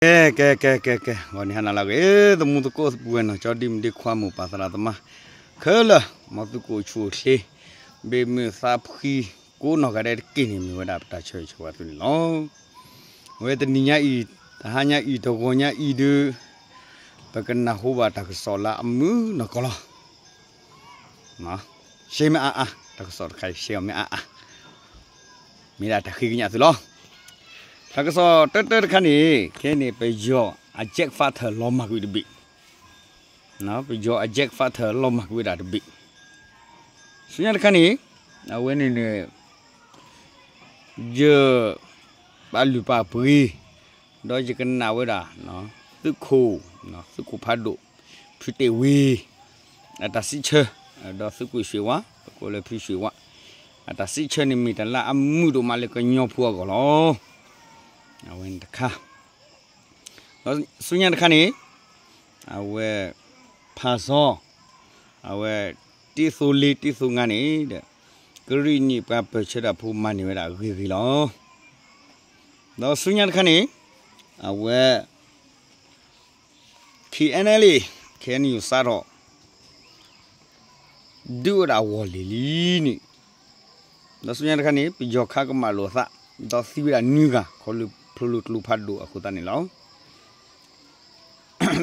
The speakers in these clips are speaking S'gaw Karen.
ကဲ ကဲ ကဲ ကဲ ကဲ ဂီၤနံၤဟါနၤလၢအဂ့ၤ သမူသကိးသပှၢ်နီၤ ကၠီဒံမုၣ်ဒံခွါမိၢ်ပၢ်သရၣ်သမါ ခဲလၢာ် မ်သုကအိၣ်ဆူၣ်အိၣ်ချ့ ဘ့ၣ်မုၢ်သးဖှံ ကိးနီၢ်ဂၤဒဲးတက့ၢ်န့ၣ် မ့ၢ်ဝဲဒၣ်ပတၢ်ဆၢဂ့ၤဆၢဝါသုန့ၣ်လီၤ. အဝဲတနံၤညါအံၤ တဟါညါအံၤ တဂီၤညါအံၤဒုး ပကနၢ်ဟူဘၣ်တၢ်ကစီၣ်လၢအမုာ်နီၢ်ကီၢ်လီၤ. ရှဲမ့ၢ်အါအါ တၢ်ကစီၣ်တခါအံၤ ရှဲအီၤမ့ၢ်အါအါ မ့ၢ်ဒၣ်တၢ်ဃ့ကညးသုလီၤ. တၢ်ကစီၣ်တၢတၢတခါန့ၣ် ခဲန့ၣ် ပယီၤအ jet fighter လီၤမၢ်ကွံာ်တဘ့ၣ်, ပယီၤအ jet fighter လီၤမၢ်ကွံာ်ဝဲဒၣ်တဘ့ၣ်. ဆူညါတခါန့ၣ် အဝဲန့ၣ်န့ၣ် ယ ပာ်လုၢ်ပာ်ပှ့ၤ ဒီးယကနၣ်ဝဲဒၣ် သုးခိၣ် သုးခိၣ်ဖးဒိၣ် ဖုတ့ၢ်ဝ့ အတၢ်စံးဆၢ, ဒီးသုးခိၣ်ရွှ့ၣ်ဝါ ပကိးလၢဖုရွှ့ၣ်ဝါ အတၢ်စံးဆၢန့ၣ်မ့ၢ်တၢ်လၢအမုာ်ဒိၣ်မးလၢကညီဖိအဂီၢ်လီၤ. အဝဲန့ၣ်တခါ ဒီးဆူညါတခါန့ၣ် အဝဲ ဖးစီ အဝဲ တ့သိလ့တ့သိငါန့ၣ်ဒီး ကရံၣ်နံၣ်ပှၤပၢၢ်ဆၢတၢ်ဖိမၤန့ၢ်ဝဲဒၣ်ဂ့ၤဂ့ၤလီၤ. ဒီးဆူညါတခါန့ၣ် အဝဲ KNLA KNU စးထီၣ် ဒုးဝဲဒၣ်အဝီၢ်လံၤလံန့ၣ်, ဒီးဆူညါတခါန့ၣ် ပယီၤခးကမၣ်လိာ်သး ဒီးသံဝဲဒၣ်နွံဂၤ ခီဖျိကျိဖးဒိၣ်အဃိသတးန့ၣ်လီၤ.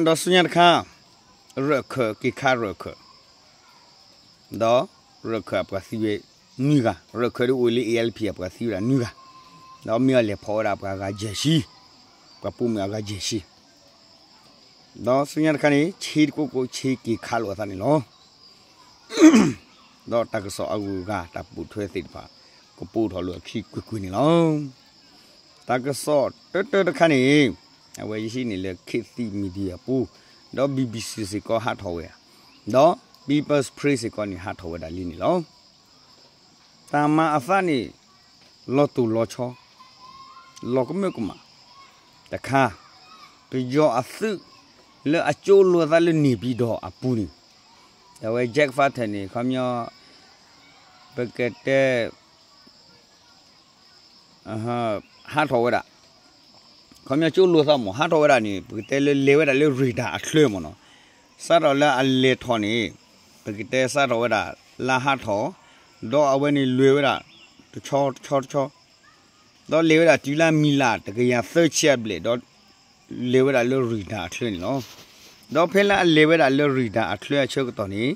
ဒီးဆူညါတခါ ရၢၢ်ခၢၣ် က့ၤခးရၢၢ်ခၢၣ် ဒီးရၢၢ်ခၢၣ်အပှၤသံဝဲနွံဂၤ, ရၢၢ်ခၢၣ်ဒ်အိၣ်လၢ A L P အပှၤသံဝဲဒၣ်နွံဂၤ, ဒီးမ့ၢ်အီၤလဲၤဖီၣ်ဝဲဒၣ်ပှၤဂၤယဲၢ်ဆံ, ပှၤပိာ်မုၣ်အဂၤယဲၢ်ဆံ, ဒီးဆူညါတခါန့ၣ် ဆ့တကိးကိးဆ့က့ၤခးလိာ်အသးန့ၣ်လီၤ. ဒီးတၢ်ကစီၣ်အဂုၤအဂၤတၢ်ပိာ်ထွဲသ့ၣ်တဖၣ် ကပိာ်ထီၣ်လၢအခံကွ့ၢ်ကွ့ၢ်န့ၣ်လီၤ. တၢ်ကစီၣ်တၢတၢတခါန့ၣ် အဝဲယဟံးန့ၢ်လၢ ခေတ်သစ် Media ပူၤ, ဒီး BBC စ့ၢ်ကီးဟးထီၣ်ဝဲ, ဒီး People's Spring စ့ၢ်ကီးန့ၣ်ဟးထီၣ်ဝဲဒၣ်လံန့ၣ်လီၤ. တၢ်မၤအသးန့ၣ် လီၤတိၢ်လီၤဆီ လီၤကမၢကမၣ်, တခါ ပယီၤအသုးလၢအကၠိလိာ်သးလၢ နေပြည်တော် အပူၤန့ၣ်, အဝဲ jet fighter န့ၣ် ခီပညီ ပကတဲ ဟးထီၣ်ဝဲဒၣ်, ခီပညီကၠိလိာ်သးမ့ၢ် ဟးထီၣ်ဝဲဒၣ်န့ၣ် ပကတဲလၢလဲၤဝဲဒၣ်လၢ radar အချၢမ့ၢ်နီၤ, စးထီၣ်လၢအလဲၤထီၣ်န့ၣ် ပကတဲစးထီၣ်ဝဲဒၣ်လၢဟးထီၣ်, ဒီးအဝဲန့ၣ်လဲၤဝဲဒၣ် တဆီတဆီတဆီ ဒီးလဲၤဝဲဒၣ်တုၤလၢမံၤလၢ်တကယၤသၢဆံအဘျဲၣ် ဒီးလဲၤဝဲဒၣ်လၢ radar အချၢန့ၣ်လီၤ. ဒီးဖဲလၢအလဲၤဝဲဒၣ်လၢ radar အချၢအဆၢကတီၢ်န့ၣ်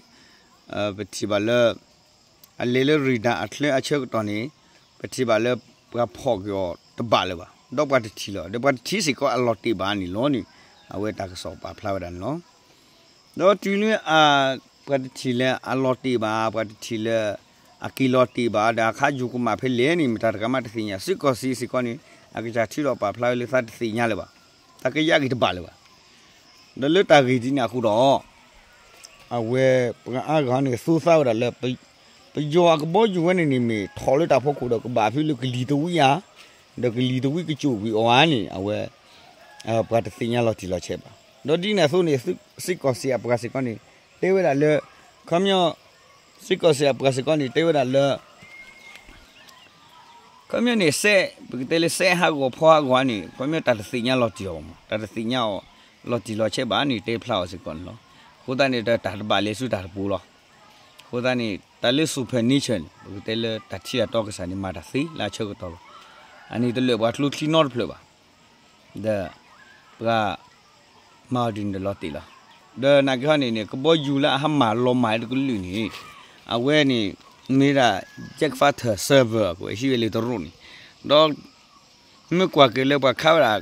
ပထံၣ်ဘၣ်လၢ အလဲၤလၢ radar အချၢအဆၢကတီၢ်န့ၣ် ပထံၣ်ဘၣ်လၢပှၤဖီၣ်က့ၤအီၤတဘၣ်လၢၤဘၣ်, ဒီးပှၤတထံၣ်လၢၤ, ဒီးပှၤတထံၣ်စ့ၢ်ကီးအလီၤတ့ၢ်ဘၣ်န့ၣ်လီၤန့ၣ် အဝဲတၢ်ကစီၣ်ပာ်ဖျါဝဲဒၣ်န့ၣ်လီၤ. ဒီးတုၤလၢ ပှၤတထံၣ်လၢအလီၤတ့ၢ်ဘၣ်, ပှၤတထံၣ်လၢအက့ၤလီၤတ့ၢ်ဘၣ် ဒီးအခါယူၤကမၣ်ဖဲလဲၣ်န့ၣ် မတၤတဂၤမးတသ့ၣ်ညါ, စ့ၢ်ကီးစ့ၢ်ကီးန့ၣ် အကစၢ်ထုးထီၣ်ပာ်ဖျါဝဲလၢသးတသ့ၣ်ညါလၢၤဘၣ်, သးကယၢ်က့ၤတဘၣ်လၢၤဘၣ်. ဒီးလၢတၢ်ဂ့ၢ်ဒ်န့ၣ်အဃိဒီး အဝဲပှၤအါဂၤန့ၣ် သူသးဝဲဒၣ်လၢ ပယီၤအကဘီယူၤဝဲန့ၣ်န့ၣ် မ့ၢ်ထီၣ်လၢတၢ်ဖီခိၣ်ဒီးကဘၣ်ဖဲလၢကလံၤတဝံဧါ, ဒီးကလံၤတဝံကစိာ်ကွံာ်အီၤဧါန့ၣ် အဝဲ ပှၤတသ့ၣ်ညါလီၤတံၢ်လီၤဆဲးဘၣ်. ဒီးဒ်န့ၣ်အသိးန့ၣ် စ့ၢ်ကီးစ့ၢ်အပှၤစ့ၢ်ကီးန့ၣ် တဲဝဲဒၣ်လၢ ခီပညီ စ့ၢ်ကီးစ့ၢ်အပှၤစ့ၢ်ကီးန့ၣ် တဲဝဲဒၣ်လၢ ခီပညီန့ၣ် စဲး ပကတဲလၢစဲးဟးဂီၤဖီဟးဂီၤန့ၣ် ခီပညီတၢ်တသ့ၣ်ညါလီၤတံၢ်အီၤမး, တၢ်တသ့ၣ်ညါအီၤလီၤတံၢ်လီၤဆဲးဘၣ်န့ၣ် တဲဖျါအီၤစ့ၢ်ကီးန့ၣ်လီၤ. အဃိသတးန့ၣ် တၢ်တဘၣ်လဲၤဆူတၢ်တပူၤလီၤ. အဃိသတးန့ၣ် တၢ်လၢ supernatural န့ၣ် ပကတဲလၢတၢ်ထံၣ်တၢ်တီကစၢ်န့ၣ် မၤတၢ်သ့လၢအဆၢကတီၢ်လီၤ. အန့ၣ်တလၢာ်ပှၤကျိချံနီတဖျၢၣ်ဘၣ်. ဒီး ပှၤ မၤအီၤဒ်န့ၣ်ဒီးလီၤတံၢ်လီၤ. ဒီးနာ်က့ဟီန့ၣ်န့ၣ် ကဘီယူၤလၢအဟးမၤလီၤမၢ်တကလုာ်န့ၣ် အဝဲန့ၣ် မ့ၢ်ဒၣ် jet fighter server အကွဲးဟံးဝဲလၢတရူးန့ၣ်, ဒီး မ့ၢ်ကွၢ်က့ၤလၢပှၤခးဝဲဒၣ်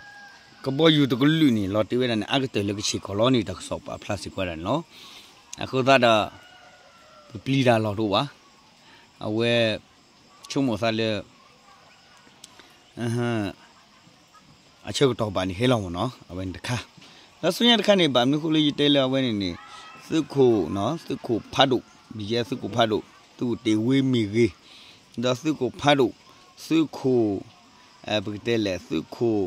ကဘီယူၤတကလုာ်န့ၣ် လီၤတံၢ်ဝဲဒၣ်န့ၣ် အါကတၢၢ်လၢကဆ့ၣ်ကီးလီၤန့ၣ် တၢ်ကစီၣ်ပာ်ဖျါစ့ၢ်ကီးဝဲဒၣ်န့ၣ်လီၤ. အဃိသတးဒီး ပပျံၤတၢ်လီၢ်တအိၣ်ဘၣ်. အဝဲ ဆိကမိၣ်သးလၢ အဆၢကတီၢ်ဘၣ်န့ၣ် ဟဲလီၤမ့ၢ်နီၤ, အဝဲန့ၣ်တခါ. ဒီးဆူညါတခါန့ၣ် ဘၣ်မနုၤဃိလၢယတဲလၢအဝဲန့ၣ်န့ၣ် သုးခိၣ် သုးခိၣ်ဖးဒိၣ် ဘံယဲသုးခိၣ်ဖးဒိၣ် သုးခိၣ်တ့ၢ်ဝ့မ့ၢ်ဂ့ၤ, ဒီးသုးခိၣ်ဖးဒိၣ် သုးခိၣ် ပကတဲလဲၣ် သုးခိၣ်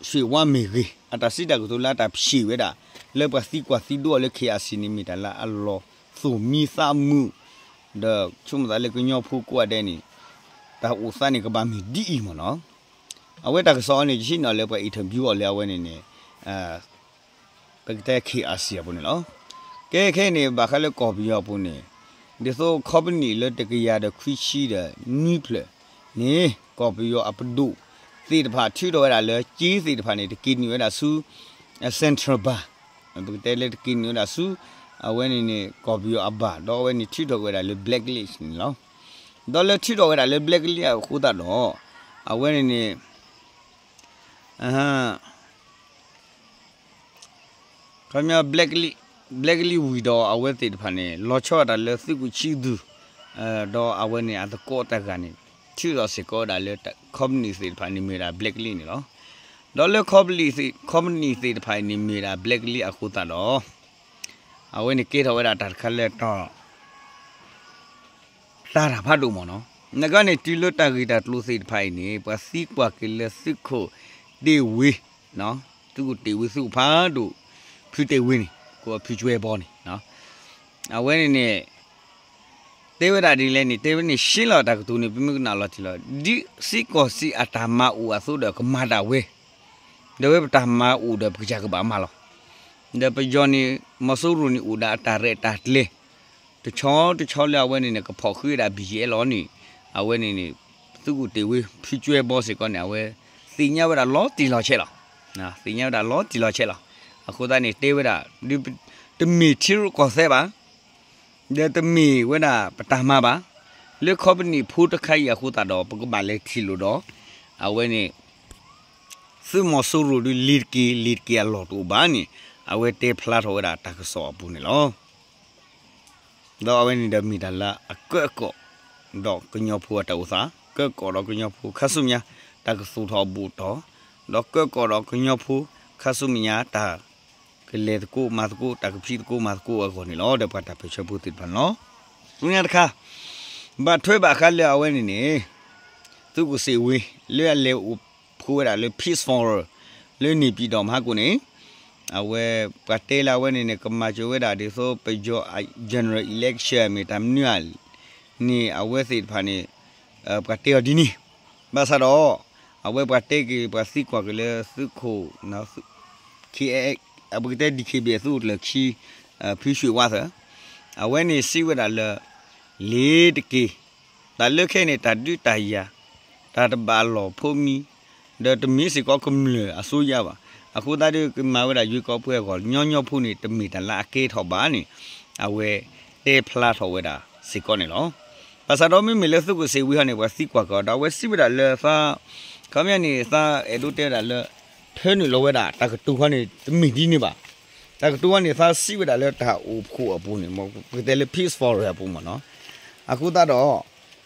ရွှ့ၣ်ဝါမ့ၢ်ဂ့ၤ အတၢ်စံးတၢ်ကတိၤလၢအတၢ်ဖျ့ၣ်ဝဲဒၣ် လၢပှၤသံကွၢ်သံဒိၣ်အီၤလၢ K I C န့ၣ် မ့ၢ်တၢ်လၢအလီၤသူၣ်မံသးမုာ်, ဒီးဆိကမိၣ်သးလၢကညီဖိကိးဂၤဒဲးန့ၣ် တၢ်အိၣ်သးန့ၣ် ကဘၣ်မ့ၢ်ဒ်အံၤမ့ၢ်နီၤ. အဝဲတၢ်ကစီၣ်အံၤန့ၣ် ယဟံးန့ၢ်လၢပှၤ interview အီၤလၢအဝဲန့ၣ်န့ၣ် ပကတဲ K R C အပူၤန့ၣ်လီၤ. ကဲခဲအံၤန့ၣ် ဘၣ်ဃးလၢကီၢ်ပယီၤအပူၤန့ၣ် ဒ်သိး company လၢတကယၤဒီးခွံဆံဒီးနွံဖျၢၣ်န့ၣ် ကီၢ်ပယီၤအပဒိၣ်သ့ၣ်တဖၣ်ထုးထီၣ်ဝဲဒၣ်လၢ က့သ့ၣ်တဖၣ်န့ၣ် တက့ၤနုာ်ဝဲဒၣ်ဆူ Central Bank ပကတဲလၢတက့ၤနုာ်ဝဲဒၣ်ဆူ အဝဲန့ၣ်န့ၣ် ကီၢ်ပယီၤအဘၣ် ဒီးအဝဲန့ၣ်ထုးထီၣ်က့ၤဝဲဒၣ်လၢ blacklist န့ၣ်လီၤ. ဒီးလၢထုးထီၣ်ဝဲဒၣ်လၢ blacklist အဃိသတးဒီး အဝဲန့ၣ်န့ၣ် ခီပညီ blacklist, blacklist ဝံၤဒီးအဝဲသ့ၣ်တဖၣ်န့ၣ် လီၤဆီဒၣ်တၢ်လၢသုးခိၣ်ဆံသူၣ် ဒီးအဝဲန့ၣ်အသကိးတဂၤန့ၣ် ထုးထီၣ်စ့ၢ်ကီးဝဲဒၣ်လၢ company သ့ၣ်တဖၣ်န့ၣ်မ့ၢ်ဝဲဒၣ် blacklist န့ၣ်လီၤ. ဒီးလၢ company သ့ၣ်တဖၣ်အံၤန့ၣ်မ့ၢ်ဝဲဒၣ် blacklist အဃိသတးဒီး အဝဲန့ၣ်ကဲထီၣ်ဝဲဒၣ်တၢ်တခါလၢတီ တၢ်တၢ်ဖးဒိၣ်မ့ၢ်နီၤ. နကန့ၣ်တုၤလၢတၢ်ဂ့ၢ်တၢ်ကျိၤသ့ၣ်တဖၣ်အံၤန့ၣ် ပှၤသံကွၢ်က့ၤလၢသုးခိၣ်တ့ၢ်ဝ့ သုးခိၣ်တ့ၢ်ဝ့ သုးခိၣ်ဖးဒိၣ် ဖုတ့ၢ်ဝ့န့ၣ် ကိးဖုကၠွဲဘီန့ၣ် အဝဲန့ၣ်န့ၣ် တဲဝဲဒၣ်ဒ်လဲၣ်န့ၣ် တဲဝဲန့ၣ် ရှဲလီၤတၢ်ကတိၤန့ၣ် ပမ့ၢ်ကနၣ်လီၤတံၢ်လီၤ ဒ်စ့ၢ်ကီးစံးအတၢ်မၤအိၣ်အသိးဒီးကမၤဒၣ်ဝဲ ဒီးဝဲပတၢ်မၤအိၣ်ဒီးပကစၢ်ကဘၣ်မၤလီၤ. ဒီးပယီၤန့ၣ် မီၤစိရိၤန့ၣ်အိၣ်ဒၣ်အတၢ်ရဲၣ်တၢ်ကျဲၤ တဆီတဆီလၢအဝဲန့ၣ်န့ၣ် ကဖီၣ်ဃုဝဲဒၣ် ဘံၣ်ယဲၢ်လီၤန့ၣ် အဝဲန့ၣ်န့ၣ် သုးခိၣ်တ့ၢ်ဝ့ ဖုကၠွဲဘီစ့ၢ်ကီးန့ၣ် အဝဲသ့ၣ်ညါဝဲဒၣ်လီၤတံၢ်လီၤဆဲးလီၤ. သ့ၣ်ညါဝဲဒၣ်လီၤတံၢ်လီၤဆဲးလီၤ. အဃိသတးန့ၣ် တဲဝဲဒၣ် တမ့ၢ်ထံရူၢ်ကီၢ်သဲးဘၣ် ဒီးတမ့ၢ်ဝဲဒၣ်ပတၢ်မၤဘၣ်. လၢ company ဖိတခါအံၤအဃိသတးဒီး ပကဘၣ်လဲၤထံၣ်လိာ်ဒီး အဝဲန့ၣ် သုးမီၤစိရိၤဒုး လ့ၤတက့ၤ လ့ၤတက့ၤအလီၢ်တအိၣ်ဘၣ်န့ၣ် အဝဲတဲဖျါထီၣ်ဝဲဒၣ်တၢ်ကစီၣ်အပူၤန့ၣ်လီၤ. ဒီးအဝဲန့ၣ်ဒီးမ့ၢ်တၢ်လၢအကၢကီၣ် ဒီးကညီဖိအတၢ်အိၣ်သး ကၢကီၣ်ဒီးကညီဖိခါဆူညါ တၢ်ကသိၣ်ထီၣ်အဘူးအတီၢ် ဒီးကၢကီၣ်ဒီးကညီဖိခါဆူညါ တၢ်ကလဲၤသကိးမၤသကိး တၢ်ကဖံးသကိးမၤသကိးအဂီၢ်န့ၣ်လီၤ. ဒီးပှၤတၢ်ပၢၢ်ဆၢဖိသ့ၣ်တဖၣ်န့ၣ်လီၤ. ဆူညါတခါ ဘၣ်ထွဲဘၣ်ဃးလၢအဝဲန့ၣ်န့ၣ် သုးခိၣ်စ့ၣ်ဝ့ လၢအလဲၤအိၣ်ဖှိၣ်ဝဲဒၣ်လၢ Peace Forum လၢန့ၣ်ပံၤဒီးမဟါကိၣ်န့ၣ် အဝဲပှၤတဲလၢအဝဲန့ၣ်န့ၣ် ကမၤစၢၤဝဲဒၣ်ဒ်သိးပယီၤ general election မ့ၢ်တၢ်မနုၤဧါန့ၣ် အဝဲသ့ၣ်တဖၣ်န့ၣ် ပှၤတဲအီၤဒ်န့ၣ် ဘၣ်ဆၣ်ဒီး အဝဲပှၤတဲက့ၤ ပှၤသံကွၢ်က့ၤလၢသုးခိၣ် ပကတဲ ဒီးခ့ဘ့ၣ် သုးခိၣ်ကျၢၢ်ခံ ဖုရွှ့ၣ်ဝါသၢ အဝဲန့ၣ်စံးဝဲဒၣ်လၢ လ့ၤတက့ၤ တၢ်လၢခဲအံၤန့ၣ် တၢ်ဒုးတၢ်ယၤ တၢ်တဘၣ်လီၢ်ဖိမံၤ ဒီးတမ့ၢ်စ့ၢ်ကီးကမျၢၢ်အစိုးရဘၣ်. အဃိသတးဒီးကမၤဝဲဒၣ် ရွေးကောက်ပွဲ အဂီၢ် ညီညီဖိန့ၣ် တမ့ၢ်တၢ်လၢအကဲထီၣ်ဘၣ်န့ၣ် အဝဲတဲဖျါထီၣ်ဝဲဒၣ်စ့ၢ်ကီးန့ၣ်လီၤ. ဘၣ်ဆၣ်ဒီးမ့မ့ၢ်လၢသုးခိၣ်စ့ၣ်ဝံဟီန့ၣ် ပှၤသံကွၢ်က့ၤအီၤဒီး အဝဲစံးဝဲဒၣ်လၢသး ခီပညီန့ၣ် သးအဲၣ်ဒိးတဲဝဲဒၣ်လၢ ထၢနုာ်လီၤဝဲဒၣ် တၢ်ကတိၤခီန့ၣ် တမ့ၢ်ဒ်န့ၣ်ဘၣ်. တၢ်ကတိၤခီန့ၣ် သးစံးဝဲဒၣ်လၢတၢ်အိၣ်ဖှိၣ်အပူၤန့ၣ် ပကတဲလၢ Peace Forum အပူၤမ့ၢ်နီၤ. အဃိသတးဒီး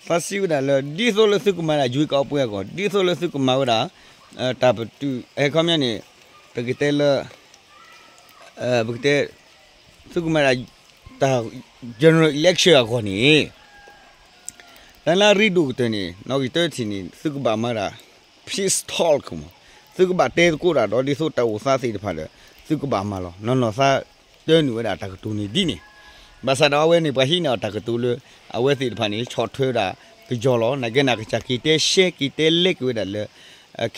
သးစံးဝဲဒၣ်လၢ ဒ်သိးလၢသုကမၤဒၣ် ရွေးကောက်ပွဲ အဂီၢ် ဒ်သိးလၢသုကမၤဝဲဒၣ် တၢ်ပတုာ် ခီပညီန့ၣ် ပကတဲလၢ ပကတဲ သုကမၤဒၣ် တၢ် general election အဂီၢ်န့ၣ် တၢ်လၢအရ့ဒိၣ်ကတၢၢ်န့ၣ် နီၣ်ဂံၢ်တၢထံၣ်န့ၣ် သုကဘၣ်မၤဒၣ် peace talk မ့ၢ် သုကဘၣ်တဲသကိးတၢ်ဒီး ဒ်သိးတၢ်အိၣ်သးသ့ၣ်တဖၣ်ဒီး သုကဘၣ်မၤလီၤ. နီၢ်နီၢ်သးတၢနုာ်ဝဲဒၣ်တၢ်ကတိၤန့ၣ်ဒ်န့ၣ် ဘၣ်ဆၣ်ဒီးအဝဲန့ၣ် ပှၤဟံးန့ၢ်အီၤတၢ်ကတိၤလၢ အဝဲသ့ၣ်တဖၣ်န့ၣ် ဆီၣ်ထွဲဝဲဒၣ်ကယီၤလီၤ. နာ်က့နာ်ကစၢ်က့ၤတဲရှဲက့ၤတဲလဲက့ၤဝဲဒၣ်လၢ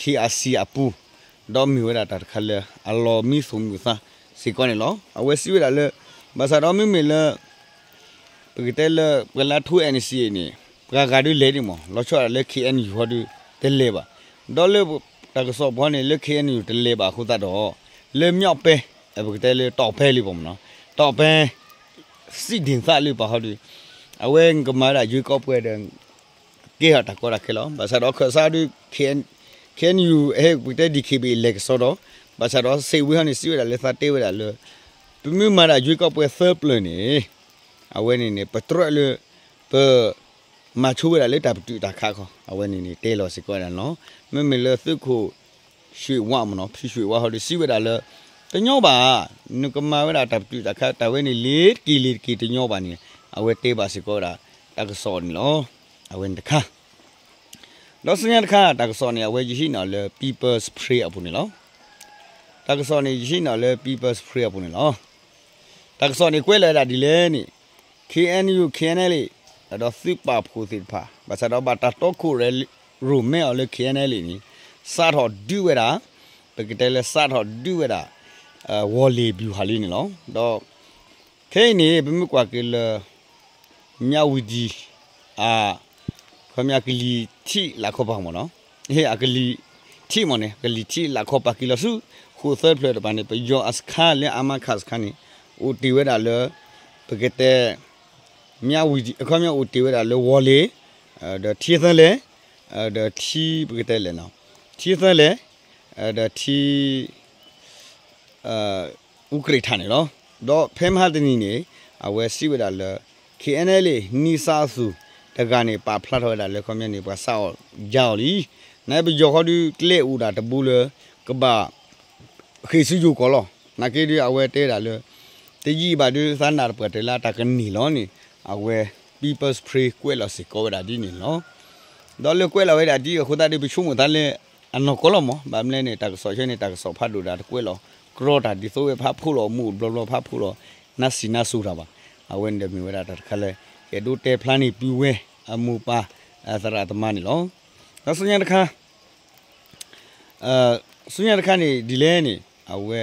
K R C အပူၤ ဒီးမ့ၢ်ဝဲဒၣ်တၢ်တခါလၢ အလီၤမံသူၣ်မုာ်သးစ့ၢ်ကီးန့ၣ်လီၤ. အဝဲစံးဝဲဒၣ်လၢ ဘၣ်ဆၣ်ဒီးမ့မ့ၢ်လၢ ပကတဲလၢ ပှၤလၢအထိ N C A န့ၣ် ပှၤဂၤဒုးလဲၤဒံးမ့ၢ် လီၤဆီဒၣ်လၢ K N U ဟီဒုးတလဲၤဘၣ်. ဒီးလၢတၢ်ကစီၣ်ပူၤန့ၣ် လၢ K N U တလဲၤဘၣ်အဃိသတးဒီး လၢ မြောက်ပိုင်း ပကတဲလၢ တောင်ပိုင်း လံမ့ၢ်နီၤ တောင်ပိုင်း စံးဒ့ၣ်သးလၢပှၤဟီဒုး အဝဲကမၤဒၣ် ရွေးကောက်ပွဲ ဒီး ကဲထီၣ်တၢ်ကီတၢ်ခဲလီၤ. ဘၣ်ဆၣ်ဒီးခၢၣ်စးဒုး K N, K N U ဟဲပကတဲ D K B A လဲၤကစီဒီး ဘၣ်ဆၣ်ဒီးစံးဝဲဟီန့ၣ် စံးဝဲဒၣ်လၢသးတဲဝဲဒၣ်လၢ ပမ့ၢ်မၤဒၣ် ရွေးကောက်ပွဲ သၢပျၢၤန့ၣ် အဝဲန့ၣ်န့ၣ် ပတြီလၢ ပ မၤဆိဝဲဒၣ်လၢတၢ်ပတုာ်တၢ်ခးခီ အဝဲန့ၣ်န့ၣ် တဲလီၤစ့ၢ်ကီးဝဲဒၣ်န့ၣ်လီၤ. မ့မ့ၢ်လၢသုးခိၣ် ရွှ့ၣ်ဝါမ့ၢ်နီၤ ဖုရွှ့ၣ်ဝါဟီဒုးစံးဝဲဒၣ်လၢ တညီဘၣ် နကမၤဝဲဒၣ်တၢ်ပတုာ်တၢ်ခး တၢ်ဝဲန့ၣ် လ့ၤတက့ၤလ့ၤတက့ၤတညီဘၣ်န့ၣ် အဝဲတဲဘၣ်စ့ၢ်ကီးဝဲဒၣ် တၢ်ကစီၣ်န့ၣ်လီၤ. အဝဲန့ၣ်တခါ ဒီးဆူညါတခါ တၢ်ကစီၣ်န့ၣ် အဝဲယဟံးန့ၢ်အီၤလၢ People's Spring အပူၤန့ၣ်လီၤ. တၢ်ကစီၣ်န့ၣ် ယဟံးန့ၢ်အီၤလၢ People's Spring အပူၤန့ၣ်လီၤ. တၢ်ကစီၣ်န့ၣ် ကွဲးလီၤဝဲဒၣ်ဒ်လဲၣ်န့ၣ် K N U K N L A ဒီးသုးပာ်ဖှိၣ်သ့ၣ်တဖၣ် ဘၣ်ဆၣ်ဒီးဘၣ်တၢ်တီခိၣ်ရိၣ်မဲအီၤလၢ K N L A န့ၣ် စးထီၣ်ဒုးဝဲဒၣ်, ပကတဲလၢစးထီၣ်ဒုးဝဲဒၣ် ဝီၤလ့ၤ ဗျူဟာ လံန့ၣ်လီၤ. ဒီး ခဲအံၤန့ၣ် ပမ့ၢ်ကွၢ်က့ၤလၢ မြဝတီ အ ခီပညီကလံၤထံးလၢခီပၤမ့ၢ်နီၤ, အကလံၤထံးမ့ၢ်န့ၣ် ကလံၤထံးလၢခီပၤက့ၤလီၤဆူ ဃိာ်သၢဖျၢၣ်တဖၣ်န့ၣ် ပယီၤအစခါလၢအမခစခါန့ၣ် အိၣ်တ့ၢ်ဝဲဒၣ်လၢ ပကတဲ မြဝတီ အခီပညီအိၣ်တ့ၢ်ဝဲဒၣ်လၢဝီၤလ့ၤ ဒီးထံသၢလဲၣ် ဒီးထံပကတဲလဲၣ်နီၤ ထံသၢလဲၣ် ဒီးထံ အူကြ့းထၣ်န့ၣ်လီၤ. ဒီးဖဲမဟါတနံၤန့ၣ် အဝဲစံးဝဲဒၣ်လၢ KNLA နံစါအသူၣ်တဂၤန့ၣ် ပာ်ဖျါထီၣ်ဝဲဒၣ်လၢခီပညီန့ၣ် ပှၤစးအီၣ်ယါအီၣ်လံ. နပယီၤဃီဒုးကျဲအိၣ်ဒၣ်တဘိလၢ ကဘၣ် ဃ့ၢ်ဆူယိၤကီၢ်လီၤ. နာ်က့ဒုးအဝဲတဲဒၣ်လၢ တယံာ်ဘၣ်ဒုးသးနၢ်တပှၢ်တၢၢ်လၢအတၢ်ကန့ၢ်လီၤန့ၣ် အဝဲ People's Spring ကွဲးလီၤစ့ၢ်ကီးဝဲဒၣ်ဒ်န့ၣ်လီၤ. ဒီးလၢကွဲးလီၤဝဲဒၣ်ဒ်အဃိသတးဒီး ပဆိကမိၣ်သးလၢ အနီၢ်ကီၢ်လီၤမး ဘၣ်မနုၤလဲၣ်န့ၣ် တၢ်ကစီၣ်ဆၢန့ၣ် တၢ်ကစီၣ်ဖးဒိၣ်ဒၣ်တကွဲးလီၤကြီတၢ်ဒ်သိးဝဲဖးဖှိၣ်လီၤမူးဘျီဘျီဖးဖှိၣ်လီၤ နါစံးနါစိၤတၢ်ဘၣ်. အဝဲန့ၣ်ဒီးမ့ၢ်ဝဲဒၣ်တၢ်တခါလၢ အဲၣ်ဒိးတဲဖျါန့ၢ်ပုၢ်ဝဲၢ်အမိၢ်ပၢ် သရၣ်သမါန့ၣ်လီၤ. ဒီးဆူညါတခါ ဆူညါတခါန့ၣ် ဒ်လဲၣ်န့ၣ် အဝဲ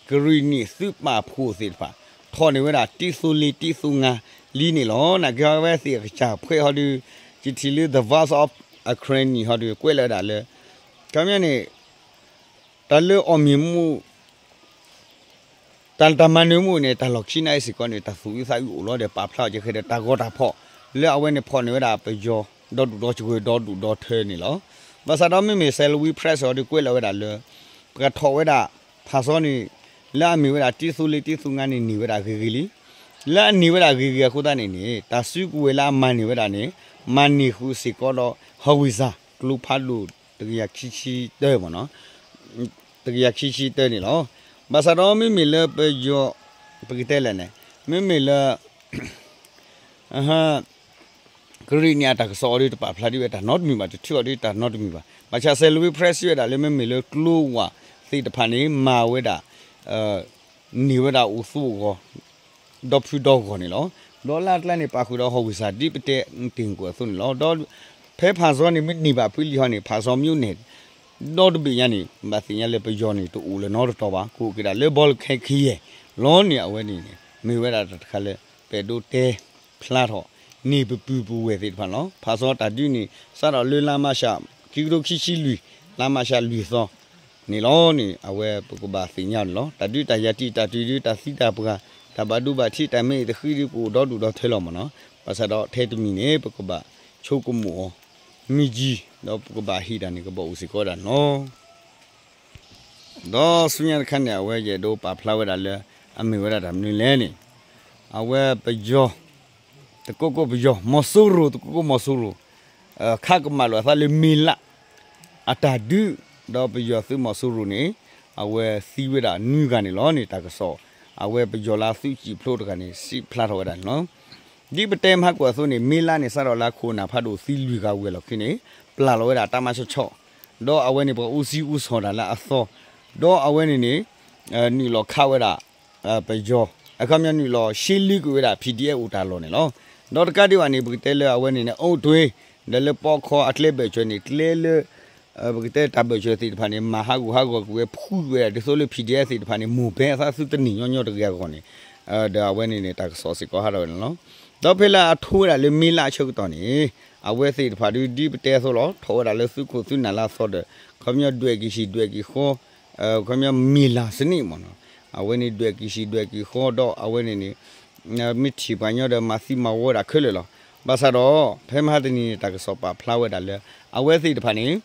ကရံၣ်နံၣ်သုးပာ်ဖှိၣ်သ့ၣ်တဖၣ် ထီၣ်န့ၢ်ဝဲဒၣ်တံၢ်သိလ့တံၢ်သိငါလံန့ၣ်လီၤ. နာ်က့ဟီဝဲသ့ၣ်အကစၢ်ဖှဲးဟီဒုး ယထံၣ်လၢ The Voice of Ukraine န့ၣ်ဟီဒုး ကွဲးလီၤဝဲဒၣ်လၢ ခီပညီန့ၣ် တၢ်လၢအီၣ်မ့ၢ်မူ တၢ်တၢ်မၤနၢၤမူန့ၣ် တၢ်လီၢ်ခံနာ်အံၤစ့ၢ်ကီးန့ၣ် တၢ်သူၣ်အုးသးအုးအိၣ်လီၤဒီး ပာ်ဖျါအီၤကဲဃဲဒီးတၢ်ဂီၤတၢ်ဖီၣ် လၢအဝဲန့ၣ်ဖီၣ်န့ၢ်ဝဲဒၣ်ပယီၤ ဒီဒူၣ်ဒီစၢၤ ဒီဒူၣ်ဒီထၢန့ၣ်လီၤ. ဘၣ်ဆၣ်ဒီးမ့မ့ၢ် Salween Press အီၤဒုးကွဲးလီၤဝဲဒၣ်လၢ ပှၤထီၣ်ဝဲဒၣ် ဖၣ်စီန့ၣ် လၢအမ့ၢ်ဝဲဒၣ်တံၢ်သိလ့တံၢ်သိငါန့ၣ် န့ၢ်ဝဲဒၣ်ဂ့ၤဂ့ၤလံ. လၢအန့ၢ်ဝဲဒၣ်ဂ့ၤဂ့ၤအဃိသတးန့ၣ်န့ၣ် တၢ်စုကဝဲၤလၢအမၤန့ၢ်ဝဲဒၣ်န့ၣ် မၤန့ၢ်ဃုာ်စ့ၢ်ကီးဒီး howitzer ကျိဖးဒိၣ် တကယၤခံဆံတၢမ့ၢ်နီၤ တကယၤခံဆံတၢန့ၣ်လီၤ. ဘၣ်ဆၣ်ဒီးမ့မ့ၢ်လၢပယီၤ ပကတဲလဲၣ်န့ၣ် မ့မ့ၢ်လၢ ကရံၣ်နံၣ်အတၢ်ကစီၣ်အီၤဒုးတပာ်ဖျါဒ်ဝဲတၢ်နီတမံၤဘၣ် တထုးအီၤဒုးတၢ်နီတမံၤဘၣ်. ဘၣ်ဆၣ် Salween Press စံးဝဲဒၣ်လၢမ့မ့ၢ်လၢကျိဝးသ့ၣ်တဖၣ်န့ၣ် မၤဝဲဒၣ် န့ၢ်ဝဲဒၣ်အိၣ်သူအဂီၢ် ဒီဖုဒီဂီၢ်န့ၣ်လီၤ. ဒီးလၢအကျါန့ၣ် ပာ်ဃုာ်ဒီး howitzer ဒ်ပတဲတ့ၢ်ကွံာ်အသိးန့ၣ်လီၤ. ဒီးဖဲဖၣ်စီန့ၣ် မ့ၢ်န့ၢ်ဘၣ်ဖုလံဟီန့ၣ် ဖၣ်စီ မြို့နယ် ဒီတဘ့ၣ်ညါန့ၣ် ဘၣ်သ့ၣ်ညါလၢပယီၤန့ၣ် တအိၣ်လၢၤနီတတီၤဘၣ် ကအိၣ်က့ၤဒၣ်လၢ ဘောလခဲ ခရိုင် လီၤန့ၣ် အဝဲန့ၣ်န့ၣ် မ့ၢ်ဝဲဒၣ်တၢ်တခါလၢ ပအဲၣ်ဒိးတဲဖျါထီၣ် န့ၢ်ပပုၢ်ပဝဲၢ်သ့ၣ်တဖၣ်န့ၣ်လီၤ. ဖၣ်စီတၢ်ဒုးန့ၣ် စးထီၣ်လၢလါမးရှး ခံကထိခံဆံလွံၢ် လါမးရှးလွံၢ်သီ န့ၣ်လီၤန့ၣ် အဝဲပကဘၣ်သ့ၣ်ညါန့ၣ်လီၤ. တၢ်ဒုးတၢ်ယၤတံာ်တၢ်တံာ်ဒုး တၢ်သံတၢ်ပှၢ် တၢ်ဘၣ်ဒိဘၣ်ထံး တၢ်မ့ၢ်အံၤတဃံဒုး ကအိၣ်ဒီဒူၣ်ဒီထၢလီၤမ့ၢ်နီၤ. ဘၣ်ဆၣ်ဒီးထဲတမံၤန့ၣ် ပကဘၣ်ဆိကမိၣ်အီၤ မ့ၢ်ကံ ဒီးပကဘၣ်ဟ့ၣ်တၢ်န့ၣ် ကဘၣ်အိၣ်စ့ၢ်ကီးဝဲဒၣ်န့ၣ်လီၤ. ဒီးဆူညါတခါန့ၣ် အဝဲယအဲၣ်ဒိးပာ်ဖျါဝဲဒၣ်လၢ အမ့ၢ်ဝဲဒၣ်တၢ်မနုၤလဲၣ်န့ၣ် အဝဲပယီၤ တကိးကိးပယီၤ မီၤစိရိၤ တကိးကိးမီၤစိရိၤ ခးကမၣ်လိာ်အသးလၢမ့လး အတၢ်ဒုး ဒီးပယီၤသုးမီၤစိရိၤန့ၣ် အဝဲသံဝဲဒၣ်နွံဂၤန့ၣ်လီၤန့ၣ် တၢ်ကစီၣ် အဝဲပယီၤလၢသုးစံၣ်ဖျိတဂၤန့ၣ် စံးဖျါထီၣ်ဝဲဒၣ်န့ၣ်လီၤ. ဒ်ပတဲမဟါကွၢ်အသိးန့ၣ် မ့လးန့ၣ် စးထီၣ်လၢခိၣ်နၢ်ဖးဒိၣ်သံလွံၢ်ဂၤဝံၤအလီၢ်ခံန့ၣ် ပျၢ်လီၤဝဲဒၣ်တၢ်မၤဆီၣ်ဆီၣ် ဒီးအဝဲန့ၣ်ပှၤအူစံအူစီၣ်တၢ်လၢအသီ ဒီးအဝဲန့ၣ်န့ၣ် နုာ်လီၤခးဝဲဒၣ် ပယီၤ အခီပညီနုာ်လီၤရှဲလ့ကွံာ်ဝဲဒၣ် PDF အိၣ်တၢ်လီၢ်န့ၣ်လီၤ. ဒီးတကးဒံးဘၣ်န့ၣ် ပကတဲလၢအဝဲန့ၣ်န့ၣ် အိၣ်တွ့ ဒီးလၢပီခီအကျဲဘၢၣ်စၢၤန့ၣ် ကျဲလၢ ပကတဲတၢ်ဘၢၣ်စၢၤသ့ၣ်တဖၣ်န့ၣ် မၤဟးဂူာ်ဟးဂီၤကွံာ်ဝဲ ဖှူကွံာ်ဝဲဒၣ် ဒ်သိးလၢ PDF သ့ၣ်တဖၣ်န့ၣ် မိၢ်ပဲအသးသုတနံၣ်ညီညီတဂ့ၤအဂီၢ်န့ၣ် ဒီးအဝဲန့ၣ်န့ၣ် တၢ်ကစီၣ်စ့ၢ်ကီးဟးထီၣ်ဝဲန့ၣ်လီၤ. ဒီးဖဲလၢအထိဝဲဒၣ်လၢမ့လးအဆၢကတီၢ်န့ၣ် အဝဲသ့ၣ်တဖၣ်ဒုးဒ်ပတဲအသိးလီၤ ထီၣ်ဝဲဒၣ်လၢသုးခိၣ်သုးနၢ်လၢအသီဒီး ခီပညီဒွဲၣ်က့ၤဟံၣ်ဒွဲၣ်က့ၤဃီ ခီပညီမ့ၢ်လၢ်စနံၣ်မ့ၢ်နီၤ အဝဲန့ၣ်ဒွဲၣ်က့ၤဟံၣ်ဒွဲၣ်က့ၤဃီဒီးအဝဲန့ၣ်န့ၣ် မ့ၢ်ထံၣ်ပှၤကညီဒီးမၤသံမၤဝီဒၣ်ခဲလၢာ်လီၤ. ဘၣ်ဆၣ်ဒီး ဖဲမဟါတနံၤန့ၣ် တၢ်ကစီၣ်ပာ်ဖျါဝဲဒၣ်လၢ အဝဲသ့ၣ်တဖၣ်န့ၣ်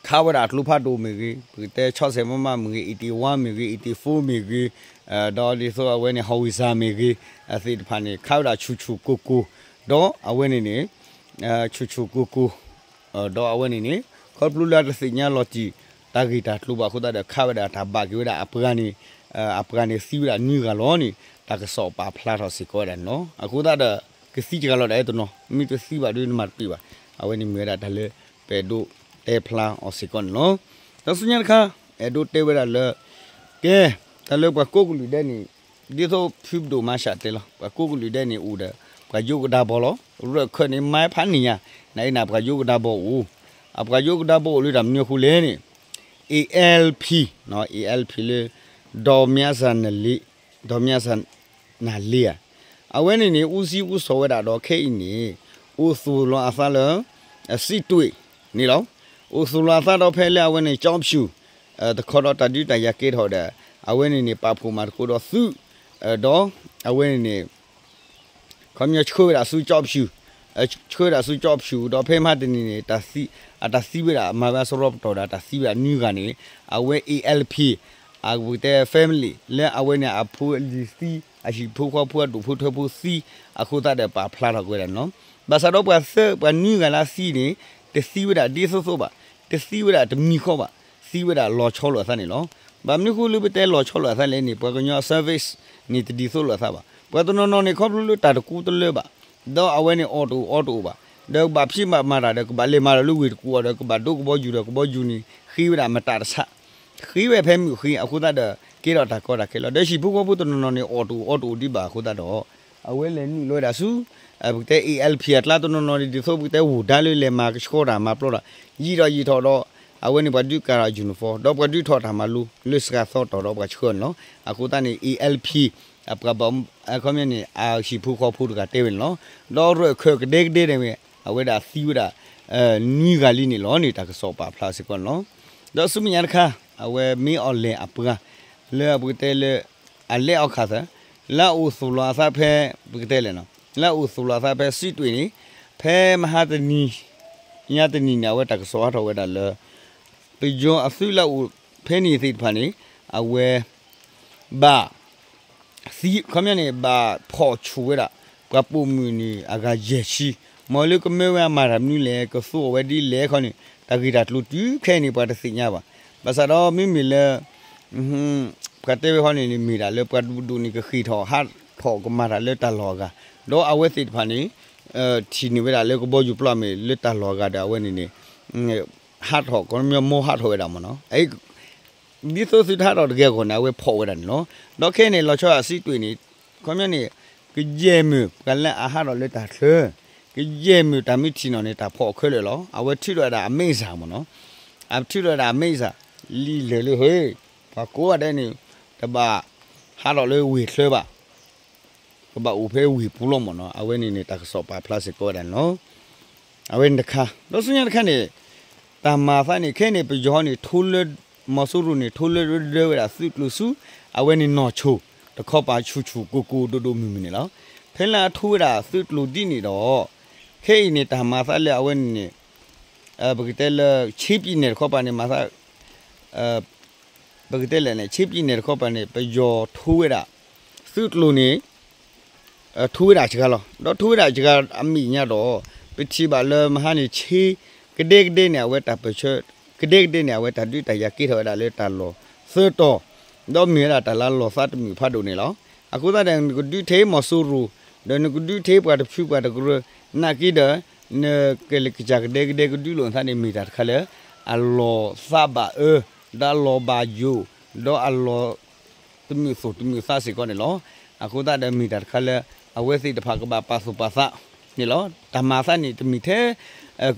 ခးဝဲဒၣ်အကျိဖးဒိၣ်မ့ၢ်ဂ့ၤ ပကတဲဆီၣ်ဆဲးမးမးမ့ၢ်ဂ့ၤ eighty one မ့ၢ်ဂ့ၤ eighty four မ့ၢ်ဂ့ၤ ဒီးဒ်သိးအဝဲန့ၣ် howitzer မ့ၢ်ဂ့ၤ အသ့ၣ်တဖၣ်န့ၣ် ခးဝဲဒၣ်ဆူၣ်ဆူၣ်ကိၢ်ကိၢ် ဒီးအဝဲန့ၣ်န့ၣ် ဆူၣ်ဆူၣ်ကိၢ်ကိၢ် ဒီးအဝဲန့ၣ်န့ၣ် ခီဖျိလၢအတသ့ၣ်ညါလီၤတံၢ် တၢ်ဂ့ၢ်တၢ်ကျိၤဘၣ်အဃိသတးဒီး ခးဝဲဒၣ်တၢ်ဘၣ်က့ၤဝဲဒၣ်အပှၤန့ၣ် အပှၤန့ၣ်သံဝဲဒၣ်နွံဂၤလီၤန့ၣ် တၢ်ကစီၣ်ပာ်ဖျါထီၣ်စ့ၢ်ကီးဝဲဒၣ်န့ၣ်လီၤ. အဃိသတးဒီး ကသံတဂၤလီၤဒၣ်အဲၣ်တနီၤ မ့ၢ်တသံဘၣ်ဒုးနမၤတပ့ၤဘၣ်. အဝဲန့ၣ်မ့ၢ်ဝဲဒၣ်တၢ်လၢ ပအဲၣ်ဒိးတဲဖျါအီၤစ့ၢ်ကီးန့ၣ်လီၤ. ဒီးဆူညါတခါ အဲၣ်ဒိးတဲဝဲဒၣ်လၢ ကဲ တၢ်လၢပှၤကိးကလုာ်ဒဲးန့ၣ် ဒ်သိးဖုပဒိၣ်မၤရှးတဲလီၤ ပှၤကိးကလုာ်ဒဲးန့ၣ်အိၣ်ဒီး ပှၤယိကဒါဘီလီၤ. ရၢၢ်ခၢၣ်န့ၣ် မၤဖးန့ၣ်ညါ နအံၤနၤပှၤယိကဒါဘီအိၣ် အပှၤယိကဒါဘိအိၣ်လၢတၢ်မနုၤအဃိလဲၣ်န့ၣ် A L P, A L P လၢ ဒီးမၠးစၢ်နလ့, ဒီးမၠးစၢ်နလ့ဧါ, အဝဲန့ၣ်န့ၣ် အူစံအူစီၤဝဲဒၣ်ဒီးခဲအံၤန့ၣ် အိၣ်သူၣ်လီၤအသးလၢ စံးတွ့ၣ်န့ၣ်လီၤ. အိၣ်သူၣ်လီၤအသးဒီးဖဲလၢအဝဲန့ၣ် ကၠီဖၠူၣ် တခီဒီးတၢ်ဒုးတၢ်ယၤကဲထီၣ်ဒီး အဝဲန့ၣ်န့ၣ် ပာ်ဖှိၣ်မၤသကိးဒီးသုး ဒီးအဝဲန့ၣ်န့ၣ် ခီပညီဆှၢဝဲဒၣ်ဆူကၠီဖၠူၣ်, ဆှၢဝဲဒၣ်ဆူကၠီဖၠူၣ် ဒီးဖဲမဟါတနံၤန့ၣ် အတၢ်သံဝဲဒၣ် မၤဝဲအစရီပတီၢ်ဒီး အတၢ်သံဝဲဒၣ်နွံဂၤန့ၣ် အဝဲ A L P အဝဲတဲ family လၢအဝဲန့ၣ်အဖိအလံၤသံ အဟံၣ်ဖိဃီဖိအဒိၣ်ဖိထၢဖိသံ အဃိသတးဒီးပာ်ဖျါထီၣ်က့ၤဝဲဒၣ်န့ၣ်လီၤ. ဘၣ်ဆၣ်ဒီးပှၤသၢ ပှၤနွံဂၤလၢသံန့ၣ် တသံဝဲဒၣ်ဒ်သိးသိးဘၣ်, တသံဝဲဒၣ်တမံၤဃီဘၣ်, သံဝဲဒၣ်လီၤဆီလိာ်အသးန့ၣ်လီၤ. ဘၣ်မနုၤဃိလၢပတဲလီၤဆီလိာ်အသးလဲၣ်န့ၣ် ပှၤကညီအ service န့ၣ်တဒ်သိးလိာ်အသးဘၣ်. ပှၤတနီၤနီၤန့ၣ် ခီဖျိလၢတၢ်တကူတလၢဘၣ် ဒီးအဝဲန့ၣ်အီၣ်တအိၣ်အီတအိၣ်ဘၣ်, ဒီးကဘၣ်ဖံးဘၣ်မၤတၢ်ဒီး ကဘၣ်လဲၤမၤဒီးလၢဝ့ၢ်တကူၣ်အီၤဒီး ကဘၣ်ဒိကဘီယူၤဒီး ကဘီယူၤန့ၣ် ဃ့ဝဲဒၣ်မတၤတဆၣ်, ဃ့ဝဲဖဲမုၢ်ဃ့အဃိသတးဒီး ကဲထီၣ်တၢ်ကီတၢ်ခဲလီၤ. ဒီးဟံၣ်ဖိဃီဖိတနီၤနီၤန့ၣ် အီၣ်တအိၣ်အီတအိၣ်ဒံးဘၣ်အဃိသတးဒီး အဝဲလဲၤနုာ်လီၤဝဲဒၣ်ဆူ ပကတဲ A L P အကျါတနီၤနီၤန့ၣ် ဒ်သိးပကတဲဝိၣ်ဒါလၢလဲၤမၤကဆှီတၢ်မၤပျီတၢ် ယံာ်ဒီးယံာ်ထီၣ်ဒီး အဝဲန့ၣ်ပှၤဒုးကၤထီၣ် uniform ဒီးပှၤဒုးထီၣ်တၢ်မၤလိလၢစှၤသီတီၢ်ဒီးပှၤဆှၢန့ၣ်လီၤ. အဃိသတးန့ၣ် A L P အပှၤဘၣ် ခီပညီန့ၣ် အဟံၣ်ဖိဃီဖိတဂၤတဲဝဲန့ၣ်လီၤ. ဒီးရၢၢ်ခၢၣ်ကဒဲကဒဲန့ၣ်ဝဲ အဝဲဒၣ်သံဝဲဒၣ် နွံဂၤလံန့ၣ်လီၤန့ၣ် တၢ်ကစီၣ်ပာ်ဖျါစ့ၢ်ကီးန့ၣ်လီၤ. ဒီးဆူမဲာ်ညါတခါ အဝဲမ့ၢ်အီၤလဲၣ်အပှၤ လၢပကတဲလၢ အလဲအီၣ်ခၣ်သၢ လၢအအိၣ်သူၣ်လီၤအသးဖဲ ပကတဲလဲၣ်နီၤ လၢအအိၣ်သူၣ်လီၤအသးဖဲစံးတွ့ၣ်န့ၣ် ဖဲမဟါတနံၤ ညါတနံၤန့ၣ် အဝဲတၢ်ကစီၣ်ဟးထီၣ်ဝဲဒၣ်လၢ ပယီၤအသုးလၢအအိၣ်ဖဲန့ၣ်သ့ၣ်တဖၣ်န့ၣ် အဝဲ ဘၣ် သံ ခီပညီန့ၣ် ဘၣ်ဖီၣ်ဆူၣ်ဝဲဒၣ် ပှၤပိာ်မုၣ်န့ၣ် အဂၤယဲၢ်ဆံ, မ်လၢကမၢဝဲအမၤတၢ်မနုၤလဲၣ် ကသူအီၤဝဲဒ်လဲၣ်ခီန့ၣ် တၢ်ဂ့ၢ်တၢ်ကျိၤတုၤခဲအံၤန့ၣ် ပှၤတသ့ၣ်ညါဘၣ်. ဘၣ်ဆၣ်ဒီးမ့မ့ၢ်လၢ ပှၤတဲဝဲခီန့ၣ်န့ၣ် မ့ၢ်ဒၣ်လၢပှၤဒိၣ်ဒိၣ်န့ၣ် ကဃ့ၢ်ထီၣ်ဟးထီၣ်ကမၤတၢ်လၢတၢ်လီၢ်အဂၤ, ဒီးအဝဲသ့ၣ်တဖၣ်န့ၣ် ထံၣ်န့ၢ်ဝဲဒၣ်လၢကဘီယူၤပျီမ့ၢ်လၢတၢ်လီၢ်အဂၤဒီး အဝဲန့ၣ်န့ၣ် ဟးထီၣ် ကီၢ်မ့ၢ်မီၢ်ဟးထီၣ်ဝဲဒၣ်မ့ၢ်နီၤ ဒ်သိးသုတဟးထီၣ်တဂ့ၤအဂီၢ်န့ၣ် အဝဲဖီၣ်ဝဲဒၣ်န့ၣ်လီၤ. ဒီးခဲအံၤန့ၣ် လီၤဆီဒၣ်တၢ်စံးတွ့ၣ်န့ၣ် ခီပညီန့ၣ် ကယဲၢ်မုၢ်ပှၤလၢအဟးထီၣ်လၢတၢ်ချၢ, ကယဲၢ်မုၢ်တၢ်မ့ၢ်ထံၣ်နီၣ်န့ၣ် တၢ်ဖီၣ်ခဲလၢာ်လီၤ. အဝဲထုးထီၣ်ဝဲဒၣ်အမဲစၢ်မ့ၢ်နီၤ, အထုးထီၣ်ဝဲဒၣ်အမဲစၢ် လံာ်လဲၢ်လၢဟဲ, ပှၤကိးဂၤဒဲးန့ၣ် တဘၣ်ဟးထီၣ်လၢဝ့ၢ်ချၢဘၣ် ကဘၣ်အိၣ်ဖဲဝ့ၢ်ပူၤလီၤမ့ၢ်နီၤ. အဝဲန့ၣ်န့ၣ် တၢ်ကစီၣ်ပာ်ဖျါစ့ၢ်ကီးဝဲဒၣ်န့ၣ်လီၤ. အဝဲန့ၣ်တခါ ဒီးဆူညါတခါန့ၣ် တၢ်မၤအသးန့ၣ် ခဲအံၤန့ၣ် ပယီၤန့ၣ် ထိလၢ မီၤစိရိၤန့ၣ် ထိလၢဒၢဝဲဒၣ်သုးကျိၤဆူ အဝဲန့ၣ်နီၢ်ဆိၣ် တခီပၤဆူၣ်ဆူၣ်ကိၢ်ကိၢ်ဒိၣ်ဒိၣ်မုၢ်မုၢ်န့ၣ်လီၤ. ဖဲလၢအထိဝဲဒၣ်သုးကျိၤဒ်န့ၣ်ဒီး ခဲအံၤန့ၣ် တၢ်မၤအသးလၢအဝဲန့ၣ်န့ၣ် ပကတဲလၢ ဆ့ပံနဲၣ်တခီပၤန့ၣ် မၤသး ပကတဲလဲၣ်န့ၣ် ဆ့ပံနဲၣ်တခီပၤန့ၣ် ပယီၤထိဝဲဒၣ် သုးကျိၤန့ၣ် ထိဝဲဒၣ်စှၤလီၤ. ဒီးထိဝဲဒၣ်စှၤအမဲာ်ညါဒီး ပထံၣ်ဘၣ်လၢမဟါန့ၣ် ဆ့ကဒဲကဒဲန့ၣ် အဝဲတၢ်ပၢၢ်ဆၢ ကဒဲကဒဲန့ၣ် အဝဲတၢ်ဒုးတၢ်ယၤကဲထီၣ်ဝဲဒၣ်လၢတၢ်လီၢ်သၢတီၤ, ဒီးမ့ၢ်ဝဲဒၣ်တၢ်လၢလီၢ်သးတမုာ်ဖးဒိၣ်န့ၣ်လီၤ. အဃိသတးဒီး နကဒုးထဲမီၤစိရိၤ ဒီးနကဒုးထဲပှၤတဖုပှၤတကရၢ နာ်က့ဒီး နကလဲၤကစၢ်ကဒဲကဒဲကဒုးလိာ်သးန့ၣ် မ့ၢ်တၢ်တခါလၢ အလီၢ်သးဘၣ်အၢ ဒီးအလီၢ်ဘၣ်ယိၣ် ဒီးအလီၢ် တမုာ်သူၣ်တမုာ်သးစ့ၢ်ကီးန့ၣ်လီၤ. အဃိသတးဒီးမ့ၢ်တၢ်တခါလၢ အဝဲသ့ၣ်တဖၣ်ကဘၣ်ပာ်သူၣ်ပာ်သးန့ၣ်လီၤ. တၢ်မၤအသးန့ၣ် တမ့ၢ်ထဲ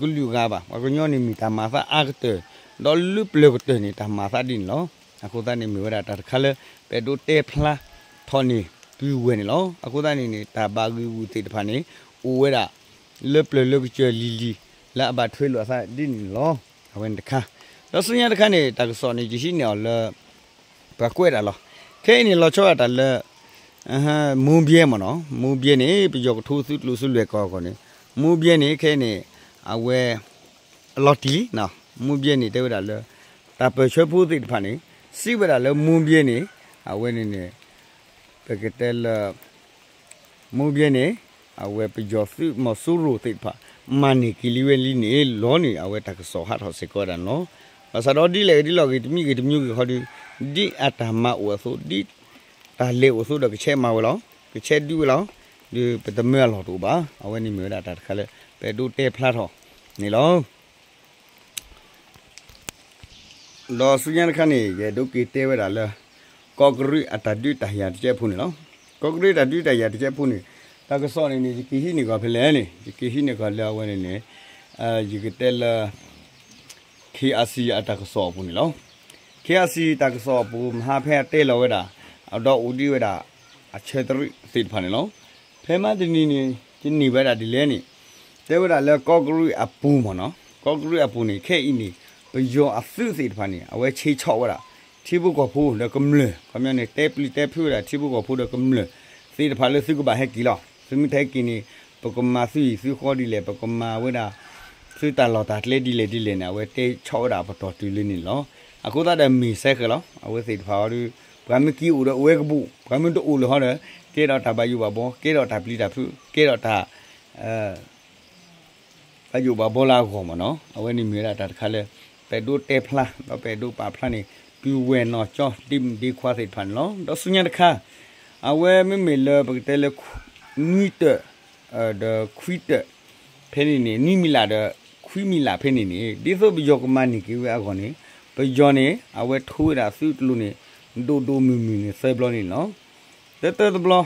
ကလုာ်ဂၤဘၣ်. ပှၤကညီန့ၣ်မ့ၢ်တၢ်မၤအသးအါကတၢၢ် ဒီးလၢပျၢၤကတၢၢ်န့ၣ် တၢ်မၤအသးဒ်န့ၣ်လီၤ. အဃိသတးန့ၣ် မ့ၢ်ဝဲဒၣ်တၢ်တခါလၢ ပအဲၣ်ဒိးတဲဖျါထီၣ်န့ၣ် ပုၢ်ဝဲၢ်န့ၣ်လီၤ. အဃိသတးန့ၣ်န့ၣ် တၢ်ဘၣ်ဂံၢ်ဂူာ်သ့ၣ်တဖၣ်န့ၣ် အိၣ်ဝဲဒၣ် လၢပျၢၤလၢကစၢၢ်လံၤလံၤ လၢအဘၣ်ထွဲလိာ်အသးဒ်န့ၣ်လီၤ. အဝဲန့ၣ်တခါ ဒီးဆူညါတခါန့ၣ် တၢ်ကစီၣ်န့ၣ် ယဟံးန့ၢ်အီၤလၢ ပှၤကွဲးဒၣ်လီၤ. ခဲအံၤန့ၣ် လီၤဆီဒၣ်တၢ်လၢ မူဘဲမ့ၢ်နီၤ, မူဘဲန့ၣ် ပယီၤကထိသုးကျိၤဆူလွဲၢ်ကီၢ်အဂီၢ်န့ၣ် မူဘဲန့ၣ် ခဲအံၤန့ၣ် အဝဲ အလီၤတံၢ်လံ, မူဘဲန့ၣ် တဲဝဲဒၣ်လၢ တၢ်ပၢၢ်ဆၢဖိသ့ၣ်တဖၣ်န့ၣ် စံးဝဲဒၣ်လၢမူဘဲန့ၣ် အဝဲန့ၣ်န့ၣ် ပကတဲလၢ မူဘဲန့ၣ် အဝဲပယီၤသုးမီၤစိရိၤသ့ၣ်တဖၣ် မၤန့ၢ်က့ၤလံဝဲလံန့ၣ်လီၤန့ၣ် အဝဲတၢ်ကစီၣ်ဟးထီၣ်စ့ၢ်ကီးဝဲဒၣ်န့ၣ်လီၤ. ဘၣ်ဆၣ်ဒီးဒ်လဲၣ်ဂ့ၤဒ်လဲၣ်ဂ့ၤ တမံၤဂ့ၤတမံၤဂ့ၤခီဒီး ဒ်အတၢ်မၤအိၣ်အသိး ဒ်တၢ်လဲၤအိၣ်အသိးဒီး ကဆဲးမၤဝဲလီၤ. ကဆဲးဒုးဝဲလီၤ. ဒီးပတမၢအလီၢ်တအိၣ်ဘၣ်. အဝဲန့ၣ်မ့ၢ်ဝဲဒၣ်တၢ်တခါလၢ ပအဲၣ်ဒိးတဲဖျါထီၣ်န့ၣ်လီၤ. ဒီးဆူညါတခါန့ၣ် ယအဲၣ်ဒိးက့ၤတဲဝဲဒၣ်လၢ ကီးကရံးအတၢ်ဒုးတၢ်ယၤတကဲးဖိန့ၣ်လီၤ. ကီးကရံးတၢ်ဒုးတၢ်ယၤတကဲးဖိန့ၣ် တၢ်ကစီၣ်န့ၣ်န့ၣ် ယက့ၤဟံးန့ၢ်ကီၢ်ဖဲလဲၣ်န့ၣ် ယက့ၤဟံးန့ၢ်ကီၢ်လၢအဝဲန့ၣ်န့ၣ် ယကတဲလၢ KRC အတၢ်ကစီၣ်အပူၤန့ၣ်လီၤ. KRC တၢ်ကစီၣ်အပူၤ မဟါဖဲအတဲလီၤဝဲဒၣ် ဒီးအိၣ်ဒံးဝဲဒၣ် အဆၢတရံးသ့ၣ်တဖၣ်န့ၣ်လီၤ. ဖဲမဟါတနံၤန့ၣ် ကန့ၢ်ဝဲဒၣ်ဒ်လဲၣ်န့ၣ် တဲဝဲဒၣ်လၢကီၢ်ကရံၣ်အပူၤမ့ၢ်နီၤ, ကီၢ်ကရံၣ်အပူၤန့ၣ် ခဲအံၤန့ၣ် ပယီၤအသုးသ့ၣ်တဖၣ်န့ၣ် အဝဲဆ့ဆီၣ်ဝဲဒၣ် ထံဖိကီၢ်ဖိဒီးကမျၢၢ် ခီပညီန့ၣ် တဲပျံၤတဲဖုးဝဲဒၣ်ထံဖိကီၢ်ဖိဒီးကမျၢၢ်သ့ၣ်တဖၣ်လၢသုကဘၣ်ဟဲက့ၤလီၤ. သုမ့ၢ်တဟဲက့ၤန့ၣ် ပကမၤသုဟံၣ်သုဃီဒ်လဲၣ်, ပကမၤဝဲဒၣ် သုတၢ်လီၢ်တၢ်ကျဲဒ်လဲၣ်ဒ်လဲၣ်န့ၣ် အဝဲတဲဆီၣ်ဝဲဒၣ်အပတီၢ်တုၤလၢန့ၣ်လီၤ. အဃိသတးဒီးမ့ၢ်စဲဃဲၤလီၤ. အဝဲသ့ၣ်တဖၣ်အီၤဒီး ပှၤမ့ၢ်က့ၤအိၣ်ဒီးအိၣ်ဝဲကဘူၣ်, ပှၤမ့ၢ်တအိၣ်လၢၤဟီဒီး ကဲထီၣ်တၢ်ဘၣ်ယိၣ်ဘၣ်ဘှီ, ကဲထီၣ်တၢ်ပျံၤတၢ်ဖုး, ကဲထီၣ်တၢ် ဘၣ်ယိၣ်ဘၣ်ဘှီလၢအဂီၢ်မ့ၢ်နီၤ. အဝဲန့ၣ်မ့ၢ်ဝဲဒၣ်တၢ်တခါလၢ ပအဲၣ်ဒိးတဲဖျါ ဒီးပအဲၣ်ဒိးပာ်ဖျါန့ၣ် တုၤဝဲၢ်နီၢ်ကၠီဒ့မုၣ်ဒ့ခွါသ့ၣ်တဖၣ်န့ၣ်လီၤ. ဒီးဆူညါတခါ အဝဲမ့မ့ၢ်လၢပကတဲလၢ နွံတၢၣ် ဒီးခွံတၢၣ် ဖဲန့ၣ်န့ၣ် နွံမံၤလၣ်ဒီးခွံမံၤလၣ်ဖဲန့ၣ်န့ၣ် ဒ်သိးပယီၤကမၤန့ၢ်က့ၤဝဲအဂီၢ်န့ၣ် ပယီၤန့ၣ် အဝဲထိဝဲဒၣ်သုးကျိၤန့ၣ် ဒိၣ်ဒိၣ်မုၢ်မုၢ်န့ၣ်သၢဘျီန့ၣ်လီၤ. တၢတၢတဘျီ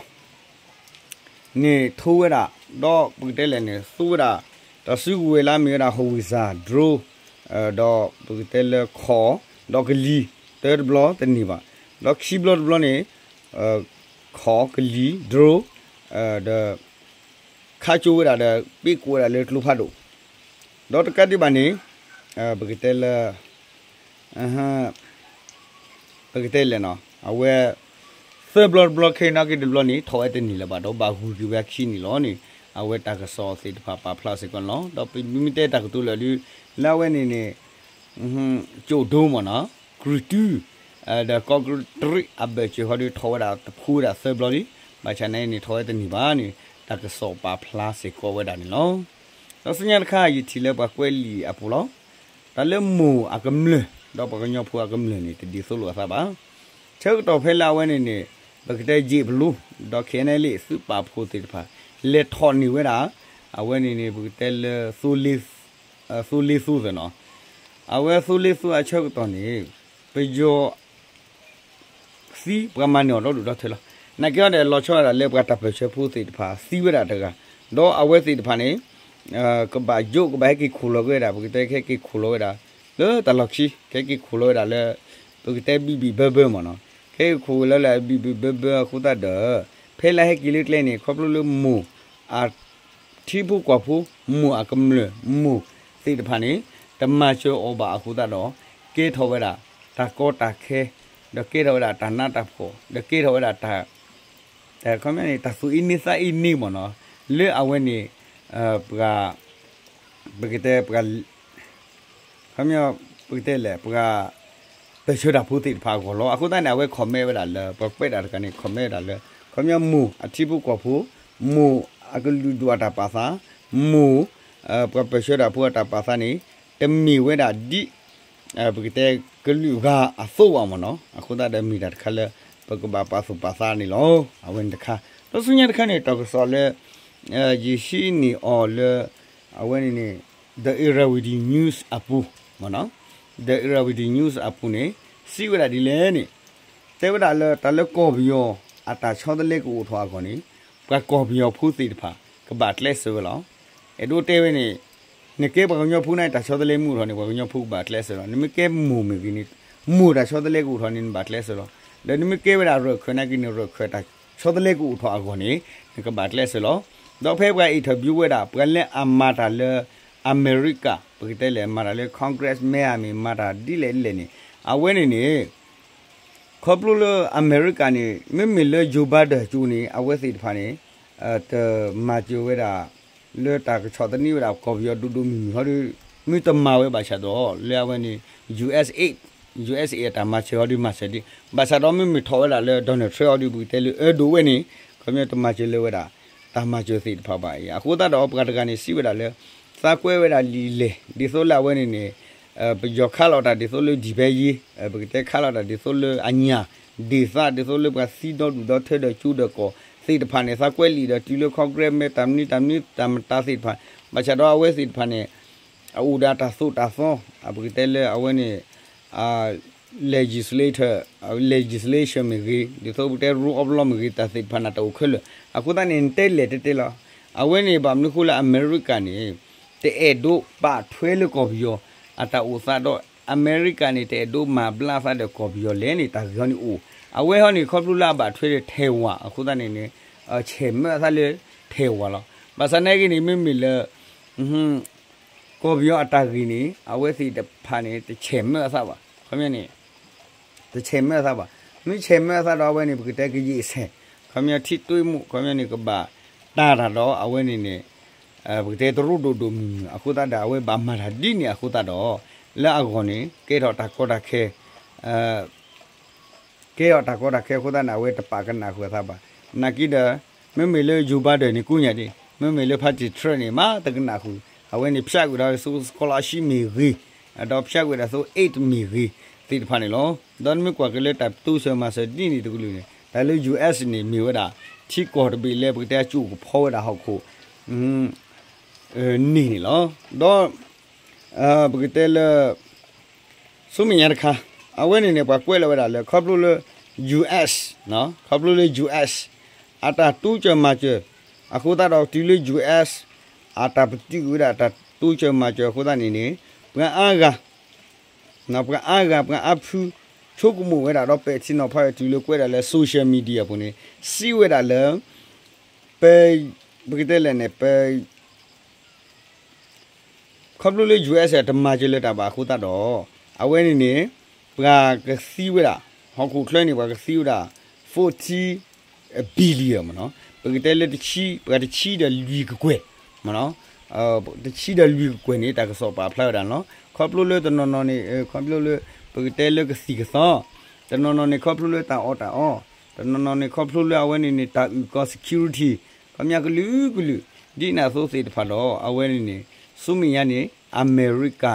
န့ၣ်ထိဝဲဒၣ် ဒီးပကတဲလဲၣ်န့ၣ် သူဝဲဒၣ် တၢ်စုကဝဲၤလၢအမ့ၢ်ဝဲဒၣ် howitzer drone ဒီးပကတဲလၢခီၣ် ဒီးကလံၤ တၢတဘျီတန့ၢ်ဘၣ်. ဒီးခံဘျီတဘျီန့ၣ် ခီၣ်ကလံၤ drone ဒီး ခးကၠိဝဲဒၣ်ဒီး ပ့ၣ်ကိးဝဲဒၣ်လၢကျိဖးဒိၣ် ဒီးတကးဒံးဘၣ်န့ၣ် ပကတဲလၢ ပကတဲလဲၣ်နီၤ အဝဲ သၢဘျီတဘျီခဲအံၤနာ်က့တဘျီန့ၣ် ထီၣ်ဝဲတန့ၢ်လၢၤဘၣ်ဒီး ဘၣ်ဂုာ်က့ၤဝဲအခံန့ၣ်လီၤန့ၣ် အဝဲတၢ်ကစီၣ်သ့ၣ်တဖၣ်ပာ်ဖျါစ့ၢ်ကီးန့ၣ်လီၤ. ဒီးပမ့ၢ်တဲတၢ်ကတိၤလၢာ်လံ လၢအဝဲန့ၣ်န့ၣ် ကၠိၣ်ဒိမ့ၢ်နီၤ ကြုၢ်တု ဒီးကီၢ်ကရံၣ်အဘၢၣ်စၢၤဃီဒီးထီၣ်ဝဲဒၣ်တဖုဝဲဒၣ်သၢဘျီလံ. ဘၣ်ဆၣ်န့ၣ်န့ၣ်ထီၣ်ဝဲတန့ၢ်ဘၣ်န့ၣ် တၢ်ကစီၣ်ပာ်ဖျါစ့ၢ်ကီးဝဲဒၣ်န့ၣ်လီၤ. ဒီးဆူညါတခါ ယထံၣ်လၢပှၤကွဲးလံာ်အပူၤလီၤ. တၢ်လၢမိၢ်အကမျၢၢ် ဒီးပှၤကညီဖိအကမျၢၢ်န့ၣ် တဒ်သိးလိာ်အသးဘၣ်. ဆၢကတီၢ်ဖဲလၢအဝဲန့ၣ်န့ၣ် ပကတဲယ့ၣ်ပလူ ဒီး ခဲအံၤန့ၣ်လံ သုးပာ်ဖှိၣ်သ့ၣ်တဖၣ် လဲၤထီၣ်န့ၢ်ဝဲဒၣ် အဝဲန့ၣ်န့ၣ် ပကတဲလၢ သိလ့သိသနီၤ အဝဲသိလ့သိအဆၢကတီၢ်န့ၣ် ပယီၤ သံပှၤမၤန့ၢ်အီၤဒီဒူၣ်ဒီထၢလီၤ. နာ်က့အီၤဒီးလီၤဆီဒၣ်တၢ်လၢပှၤတၢ်ပၢၢ်ဆၢဖိသ့ၣ်တဖၣ်သံဝဲဒၣ်တဂၤ, ဒီးအဝဲသ့ၣ်တဖၣ်န့ၣ် ကဘၣ်ယိး ကဘၣ်ဟဲက့ၤခိၣ်လီၤက့ၤဝဲဒၣ် ပကတဲဟဲက့ၤခိၣ်လီၤဝဲဒၣ် လၢတၢ်လီၢ်ခံ ကဟဲက့ၤခိၣ်လီၤဝဲဒၣ်လၢ ပကတဲဘံၣ်ဘံၣ်ဘၢဘၢမ့ၢ်နီၤ, ကဟဲက့ၤခိၣ်လီၤလၢဘံၣ်ဘံၣ်ဘၢဘၢအဃိသတးဒီး ဖဲလၢဟဲက့ၤလၢကျဲန့ၣ် ခီဖျိလၢမိၢ် အ ထံဖိကီၢ်ဖိ မိၢ်အကမျၢၢ် မိၢ်သ့ၣ်တဖၣ်န့ၣ် တမၤစၢၤအီၤဘၣ်အဃိသတးဒီး ကဲထီၣ်ဝဲဒၣ် တၢ်ကီတၢ်ခဲ ဒီးကဲထီၣ်ဝဲဒၣ်တၢ်နးတၢ်ဖှီၣ် ဒီးကဲထီၣ်ဝဲဒၣ်တၢ် ခီပညီန့ၣ် တၢ်သူၣ်အ့န့သးအ့န့မ့ၢ်နီၤ လၢအဝဲန့ၣ် ပှၤ ပကတဲ ပှၤ ခီပညီ ပကတဲလဲၣ် ပှၤ ပၢၢ်ဆၢတၢ်ဖိသ့ၣ်တဖၣ်အဂီၢ်လီၤ. အဃိသတးန့ၣ် အဝဲ comment ဝဲဒၣ်လၢ ပှၤကွဲးတၢ်တဂၤန့ၣ် comment ဝဲဒၣ်လၢ ခီပညီမိၢ်အထံဖိကီၢ်ဖိ မိၢ်အကလုာ်ဒူၣ်အတၢ်ပာ်သး မိၢ် ပှၤပၢၢ်ဆၢတၢ်ဖိအတၢ်ပာ်သးန့ၣ် တမ့ၢ်ဝဲဒၣ်ဒ် ပကတဲကလုာ်ဂၤအသိးဘၣ်မ့ၢ်နီၤ. အဃိသတးဒီးမ့ၢ်တၢ်တခါလၢ ပကဘၣ်ပာ်သူၣ်ပာ်သးန့ၣ်လီၤ. အဝဲန့ၣ်တခါ ဒီးဆူညါတခါန့ၣ် တၢ်ကစီၣ်လၢ ယဟံးန့ၢ်အီၤလၢ အဝဲန့ၣ်န့ၣ် The Irrawaddy News အပူၤ The Irrawaddy News အပူၤန့ၣ် စံးဝဲဒၣ်ဒ်လဲၣ်န့ၣ် တဲဝဲဒၣ်လၢတၢ်လၢကီၢ်ပယီၤအတၢ်ဆီတလဲကအိၣ်ထီၣ်အဂီၢ်န့ၣ် ပှၤကီၢ်ပယီၤဖိသ့ၣ်တဖၣ် ကဘၣ်ကျဲးစၢးဝဲလီၤ. အဲၣ်ဒိးတဲဝဲန့ၣ် နကဲပှၤကညီဖိန့ၣ် တၢ်ဆီတလဲမ့ၢ်အိၣ်ထီၣ်န့ၣ် ပှၤကညီဖိကဘၣ်ကျဲးစၢးလီၤ. နမ့ၢ်ကဲမိၢ်မ့ၢ်ဂ့ၤန့ၣ် မိၢ်တၢ်ဆီတလဲကအိၣ်ထီၣ်န့ၣ် နဘၣ်ကျဲးစၢးလီၤ. ဒီးနမ့ၢ်ကဲဝဲဒၣ်ရၢၢ်ခၢၣ်နာ်က့န့ၣ် ရၢၢ်ခၢၣ်တၢ်ဆီတလဲကအိၣ်ထီၣ်အဂီၢ်န့ၣ် နကဘၣ်ကျဲးစၢးလီၤ. ဒီးဖဲပှၤ interview ဝဲဒၣ် ပှၤလၢအမၤတၢ်လၢအမဲရကၤ ပကတဲလဲၣ် မၤတၢ်လၢ Congress မ့ၢ်ဧါ မ့ၢ်မၤတၢ်ဒ်လဲၣ်ဒ်လဲၣ်န့ၣ် အဝဲန့ၣ်န့ၣ် ခီဖျိလၢအမဲရကၤန့ၣ် မ့မ့ၢ်လၢ Joe Biden ကၠိန့ၣ် အဝဲသ့ၣ်တဖၣ်န့ၣ် တမၤစၢၤဝဲဒၣ် လၢတၢ်ကဆီၣ်သနံးဝဲဒၣ်ကီၢ်ပယီၤဒိၣ်ဒိၣ်မုၢ်မုၢ်ဟီဒီး မ့ၢ်တမၤဝဲဘၣ်ဆၣ်ဒီး လၢအဝဲန့ၣ် ယူၢ်အ့းအ့း ယူၢ်အ့းအ့း အတၢ်မၤစၢၤဟီဒီးမၤစၢၤဒံး ဘၣ်ဆၣ်ဒီးမ့မ့ၢ်ထီၣ်ဝဲဒၣ်လၢ Donald Trump ဟီဒီး ပကတဲလၢအၢဒိၣ်ဝဲန့ၣ် ခီပညီတမၤစၢၤလၢၤဝဲဒၣ် တၢ်မၤစၢၤသ့ၣ်တဖၣ်ဘၣ်အံၤ အဃိသတးဒီးပှၤတဂၤန့ၣ်စံးဝဲဒၣ်လၢ သးကွဲဝဲဒၣ်လံာ်လဲၢ် ဒ်သိးလၢအဝဲန့ၣ်န့ၣ် ပယီၤခးလီၤတၢ်ဒ်သိးလၢ ဒံၣ်ဖဲယ့ ပကတဲခးလီၤတၢ်ဒ်သိးလၢအညၣ် ဒ်သိး ဒ်သိးလၢပှၤသံဒီဒူၣ်ဒီထၢဒီးကၠိဒီးကီၢ်သ့ၣ်တဖၣ်န့ၣ် သးကွဲလံာ်ဒီးတုၤလၢ Congress မ့ၢ်တၢ်မနုၤတၢ်မနုၤတၢ်မတၤသ့ၣ်တဖၣ် ဘၣ်ဆၣ်ဒီးအဝဲသ့ၣ်တဖၣ်န့ၣ် အအိၣ်ဒီးတၢ်သိၣ်တၢ်သီ ပကတဲလၢအဝဲန့ၣ် legislator legislation မ့ၢ်ဂ့ၤ ဒ်သိးပကတဲ rule of law မ့ၢ်ဂ့ၤ တၢ်သ့ၣ်တဖၣ်န့ၣ် တအိၣ်ခဲလၢာ် အဃိသတးန့ၣ် နတဲလဲၣ်တဲတဲလီၤ အဝဲန့ၣ်ဘၣ်မနုၤဃိလၢအမဲရကၤန့ၣ် တအဲၣ်ဒိးပာ်ထွဲလၢကီၢ်ပယီၤ အတၢ်အိၣ်သးဒီး အမဲရကၤန့ၣ် တအဲၣ်ဒိးမၤဘျါသးဒီးကီၢ်ပယီၤလဲၣ်န့ၣ် တၢ်ဂ့ၢ်ဟီန့ၣ်အိၣ်, အဝဲဟီန့ၣ် ခီဖျိလၢအဘၣ်ထွဲဒီးထဲၣ်ဝၤအဃိသတးန့ၣ်န့ၣ် ဆဲးမၢအသးလၢထဲၣ်ဝၤလီၤ. ဘၣ်ဆၣ်နာ်က့န့ၣ် မ့မ့ၢ်လၢ ကီၢ်ပယီၤအတၢ်ဂ့ၢ်န့ၣ် အဝဲသ့ၣ်တဖၣ်န့ၣ် တဆဲးမၢအသးဘၣ်. ခီပညီန့ၣ် တဆဲးမၢအသးဘၣ်. မ့ၢ်ဆဲးမၢအသးဒီးအဝဲန့ၣ် ပကတဲကယံာ်ဆဲး, ခီပညီထံတမူး ခီပညီန့ၣ် ကဘၣ်တၢ်တၢ်ဒီးအဝဲန့ၣ်န့ၣ် ပကတဲတရူးဒိၣ်ဒိၣ်မုၢ်မုၢ်အဃိသတးဒီး အဝဲဘၣ်မၤတၢ်ဒ်န့ၣ်အဃိသတးဒီး လၢအဂီၢ်န့ၣ် ကဲထီၣ်တၢ်ကီတၢ်ခဲ ကဲထီၣ်တၢ်ကီတၢ်ခဲအဃိသတးန့ၣ် အဝဲတပာ်ကနၣ်ဃုာ်အသးဘၣ်. နာ်က့ဒီး မ့မ့ၢ်လၢ Joe Biden န့ၣ် ကိးညါဒ် မ့မ့ၢ်လၢ Party Trump န့ၣ် မၤတကနၣ်ဃုာ် အဝဲန့ၣ် ဖျါကွံာ်ဒီးသိး scholarship မ့ၢ်ဂ့ၤ, ဒီးဖျါကွံာ်ဒီးသိး aid မ့ၢ်ဂ့ၤ သ့ၣ်တဖၣ်န့ၣ်လီၤ. ဒီးနမ့ၢ်ကွၢ်က့ၤလၢတၢ်တိစၢၤမၤစၢၤဒ်န့ၣ်တကလုာ်န့ၣ် တၢ်လၢ US န့ၣ် မ့ၢ်ဝဲဒၣ် ထံကီၢ်တဘ့ၣ်လၢပကတဲအကၠိၣ်ကဖီဝဲဒၣ်ဟီၣ်ခိၣ် န့ၣ်န့ၣ်လီၤ. ဒီး ပကတဲလၢ ဆူမဲာ်ညါတခါ အဝဲန့ၣ်န့ၣ် ပှၤကွဲးလီၤဝဲဒၣ်လၢ ခီဖျိလၢ US ခီဖျိလၢ US အတၢ်တိစၢၤမၤစၢၤ အဃိသတးဒီးတုၤလၢ US အတၢ်ပတုာ်ကွံာ်ဝဲဒၣ်တၢ်တိစၢၤမၤစၢၤအဃိသတးန့ၣ်န့ၣ် ပှၤအါဂၤ ပှၤအါဂၤ ပှၤအါဖု ဆိကမိၣ်ဝဲဒၣ်ဒီးပဲာ်ထံနီၤဖးဝဲတုၤလၢကွဲးဒၣ်လၢ social media အပူၤန့ၣ် စံးဝဲဒၣ်လၢ ပ ပကတဲလဲၣ်န့ၣ် ပ ခီဖျိလၢ US တမၤစၢၤလၢၤတၢ်ဘၣ်အဃိသတးဒီး အဝဲန့ၣ်န့ၣ် ပှၤကသံဝဲဒၣ် ဟီၣ်ခိၣ်ချၢန့ၣ် ပှၤကသံဝဲဒၣ် forty billion မ့ၢ်နီၤ, ပကတဲလၢတဆံ ပှၤတဆံဒီးလွံၢ်ကကွဲၢ် မ့ၢ်နီၤ, တဆံဒီးလွံၢ်ကကွဲၢ်န့ၣ် တၢ်ကစီၣ်ပာ်ဖျါဝဲဒၣ်န့ၣ်လီၤ. ခီဖျိလၢတနီၤနီၤန့ၣ် ခီဖျိလၢ ပကတဲလၢကသံၣ်ကသီ, တနီၤနီၤန့ၣ် ခီဖျိလၢတၢ်အီၣ်တၢ်အီ, တနီၤနီၤန့ၣ် ခီဖျိလၢအဝဲန့ၣ်န့ၣ် တၢ်အုၣ်ကီၤ security ခီပညီကလုာ်ကလုာ် ဒ်န့ၣ်အသိးသ့ၣ်တဖၣ်ဒီး အဝဲန့ၣ်န့ၣ် ဆူမဲာ်ညါန့ၣ် အမဲရကၤ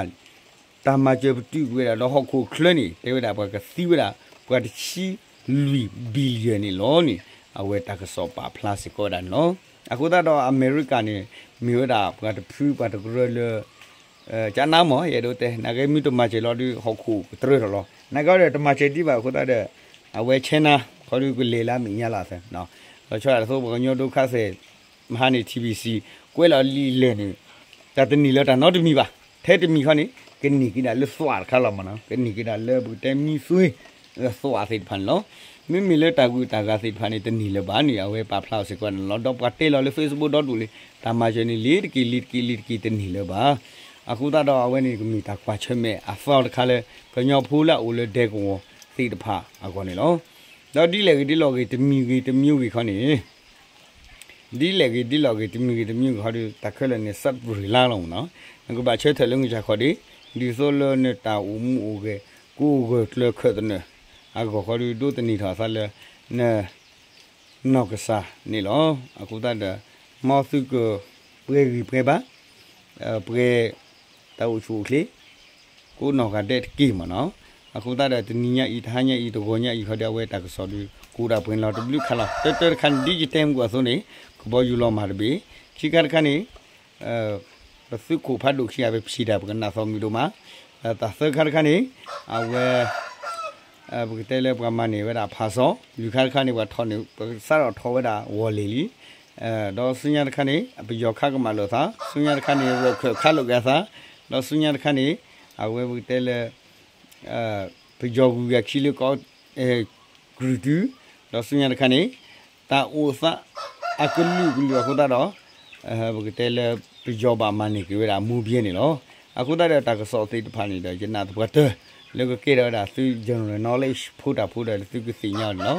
တၢ်မၤစၢၤပတုာ်ကွံာ်ဝဲဒၣ်ဒီးဟီၣ်ခိၣ်ချၢန့ၣ် တဲဝဲဒၣ်ပှၤကသံဝဲဒၣ် ပှၤတဆံလွံၢ် billion န့ၣ်လီၤန့ၣ် အဝဲတၢ်ကစီၣ်ပာ်ဖျါစ့ၢ်ကီးဝဲဒၣ်န့ၣ်လီၤ. အဃိသတးဒီးအမဲရကၤန့ၣ် မ့ၢ်ဝဲဒၣ်ပှၤတဖုပှၤတကရၢလၢ ကနါမ့ၢ် ယအဲၣ်ဒိးတဲ နာ်က့မ့ၢ်တမၤစၢၤလီၤဒီး ဟီၣ်ခိၣ်ကတြၢထီၣ်လီၤ. နာ်က့ဒီးတမၤစၢၤဒံးဘၣ်အဃိသတးဒီး အဝဲ China ခီဒီးကလဲၤလၢအမဲာ်ညါလီၤသၢ လီၤဆီဒၣ်တၢ်သိးပှၤကညီဒိခါသဲး မဟါန့ၣ် TBC ကွဲးလီၤလံာ်လဲၢ်န့ၣ် တၢ်တနံၣ်လၢၤတၢ်နီတမံၤဘၣ်. ထဲတမံၤခီန့ၣ် ကန့ၢ်က့ၤဒၣ်လၢသွးတခါလီၤမ့ၢ်နီၤ, ကန့ၢ်က့ၤဒၣ်လၢပကတဲမံသွ့ သွးသ့ၣ်တဖၣ်န့ၣ်လီၤ. မ့မ့ၢ်လၢတၢ်ဂုၤတၢ်ဂၤသ့ၣ်တဖၣ်န့ၣ် တန့ၢ်လၢၤဘၣ်န့ၣ် အဝဲပာ်ဖျါအီၤစ့ၢ်ကီးန့ၣ်လီၤ. ဒီးပှၤတဲလီၤလၢ Facebook ဒီဒူၣ်လံ တၢ်မၤစၢၤန့ၣ် လ့ၤတက့ၢ် လ့ၤတက့ၢ် လ့ၤတက့ၢ် တန့ၢ်လၢၤဘၣ်. အဃိသတးဒီးအဝဲန့ၣ်ကမ့ၢ်တၢ်ကွၢ်ဆၢၣ်မဲာ်အသီတခါလၢ ကညီဖိလၢအအိၣ်လၢဒဲကဝီၤသ့ၣ်တဖၣ်အဂီၢ်န့ၣ်လီၤ. ဒီးဒ်လဲၣ်ဂ့ၤဒ်လဲၣ်ဂ့ၤ တမံၤဂ့ၤတမံၤဂ့ၤခီန့ၣ် ဒ်လဲၣ်ဂ့ၤဒ်လဲၣ်ဂ့ၤ တမံၤဂ့ၤတမံၤဂ့ၤခီဒီး တၢ်ခဲလၢာ်န့ၣ် စးပရ့ၤလါလီၤမ့ၢ်နီၤ. နကဘၣ်ဆၢထၢၣ်လၢငါစၢ်ခီၣ်ဒ့ ဒ်သိးလၢနတၢ်အိၣ်မူအိၣ်ဂဲၤ ကအိၣ်ဂၢၢ်ကျၢၤခၢၣ်သနၢၣ် အဂီၢ်ခီဒီး ဒိးသန့ၤထီၣ်အသးလၢ န နီၢ်ကစၢ်န့ၣ်လီၤ. အဃိသတးဒီး မ်သုကပှဲၤဂံၢ်ပှဲၤဘါ ပှဲၤ တၢ်အိၣ်ဆူၣ်အိၣ်ချ့ ကိးနီၢ်ဂၤဒဲးတက့ၢ်မ့ၢ်နီၤ. အဃိသတးဒီး တနံၤညါအံၤ တဟါညါအံၤ တဂီၤညါအံၤခီဒီး အဝဲတၢ်ကစီၣ်ဒီး ကအိၣ်ဒၣ်ပှဲၤလီၤတဘျုးခါလီၤ. တၢတၢတခါန့ၣ် ဒ်ယတဲမုၢ်အသိးန့ၣ် ကဘီယူၤလီၤမၢ်တဘ့ၣ်, ခံခါတခါန့ၣ် ပသုးခိၣ်ဖးဒိၣ်ခံဂၤ ပဖံးတၢ် ပကနၣ်သီမုၢ်ဒိၣ်မး, တၢ်သၢခါတခါန့ၣ် အဝဲ ပကတဲလၢပှၤမၤန့ၢ်ဝဲဒၣ်ဖးစီ, လွံၢ်ခါတခါန့ၣ် ပှၤထီၣ်န့ၣ် ပကစးထီၣ်ထီၣ်ဝဲဒၣ်ဝီၤလ့ၤလံ, ဒီးဆူညါတခါန့ၣ် ပယီၤခးကမၣ်လိာ်သး, ဆူညါတခါန့ၣ် ရၢၢ်ခၢၣ်ခးလိာ်က့ၤအသး, ဒီးဆူညါတခါန့ၣ် အဝဲပကတဲလၢ ပယီၤဂုၤဂၤခံလၢကီး ကြုၢ်တုၤ, ဒီးဆူညါတခါန့ၣ် တၢ်အိၣ်သးအကလုာ်ကလုာ်အဃိသတးဒီး ပကတဲလၢပယီၤဘၣ်မၤန့ၢ်က့ၤဝဲဒၣ်မူဘဲန့ၣ်လီၤ. အဃိသတးဒီးတၢ်ကစီၣ်သ့ၣ်တဖၣ်န့ၣ်ဒီး ယနာ်သပှၢ်တၢၢ် လၢကကဲထီၣ်ဝဲဒၣ်သု general knowledge ဖိတၢ်ဖိဒီးသုကသ့ၣ်ညါအီၤန့ၣ်လီၤ.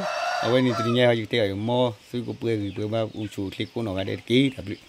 အဝဲန့ၣ်တနံၤညါယကတဲအီၤ မ်သုကပှဲၤဂံၢ်ပှဲၤဘါ အိၣ်ဆူၣ်အိၣ်ချ့ကိးနီၢ်ဂၤဒဲးတက့ၢ်. တၢ်ဘျုး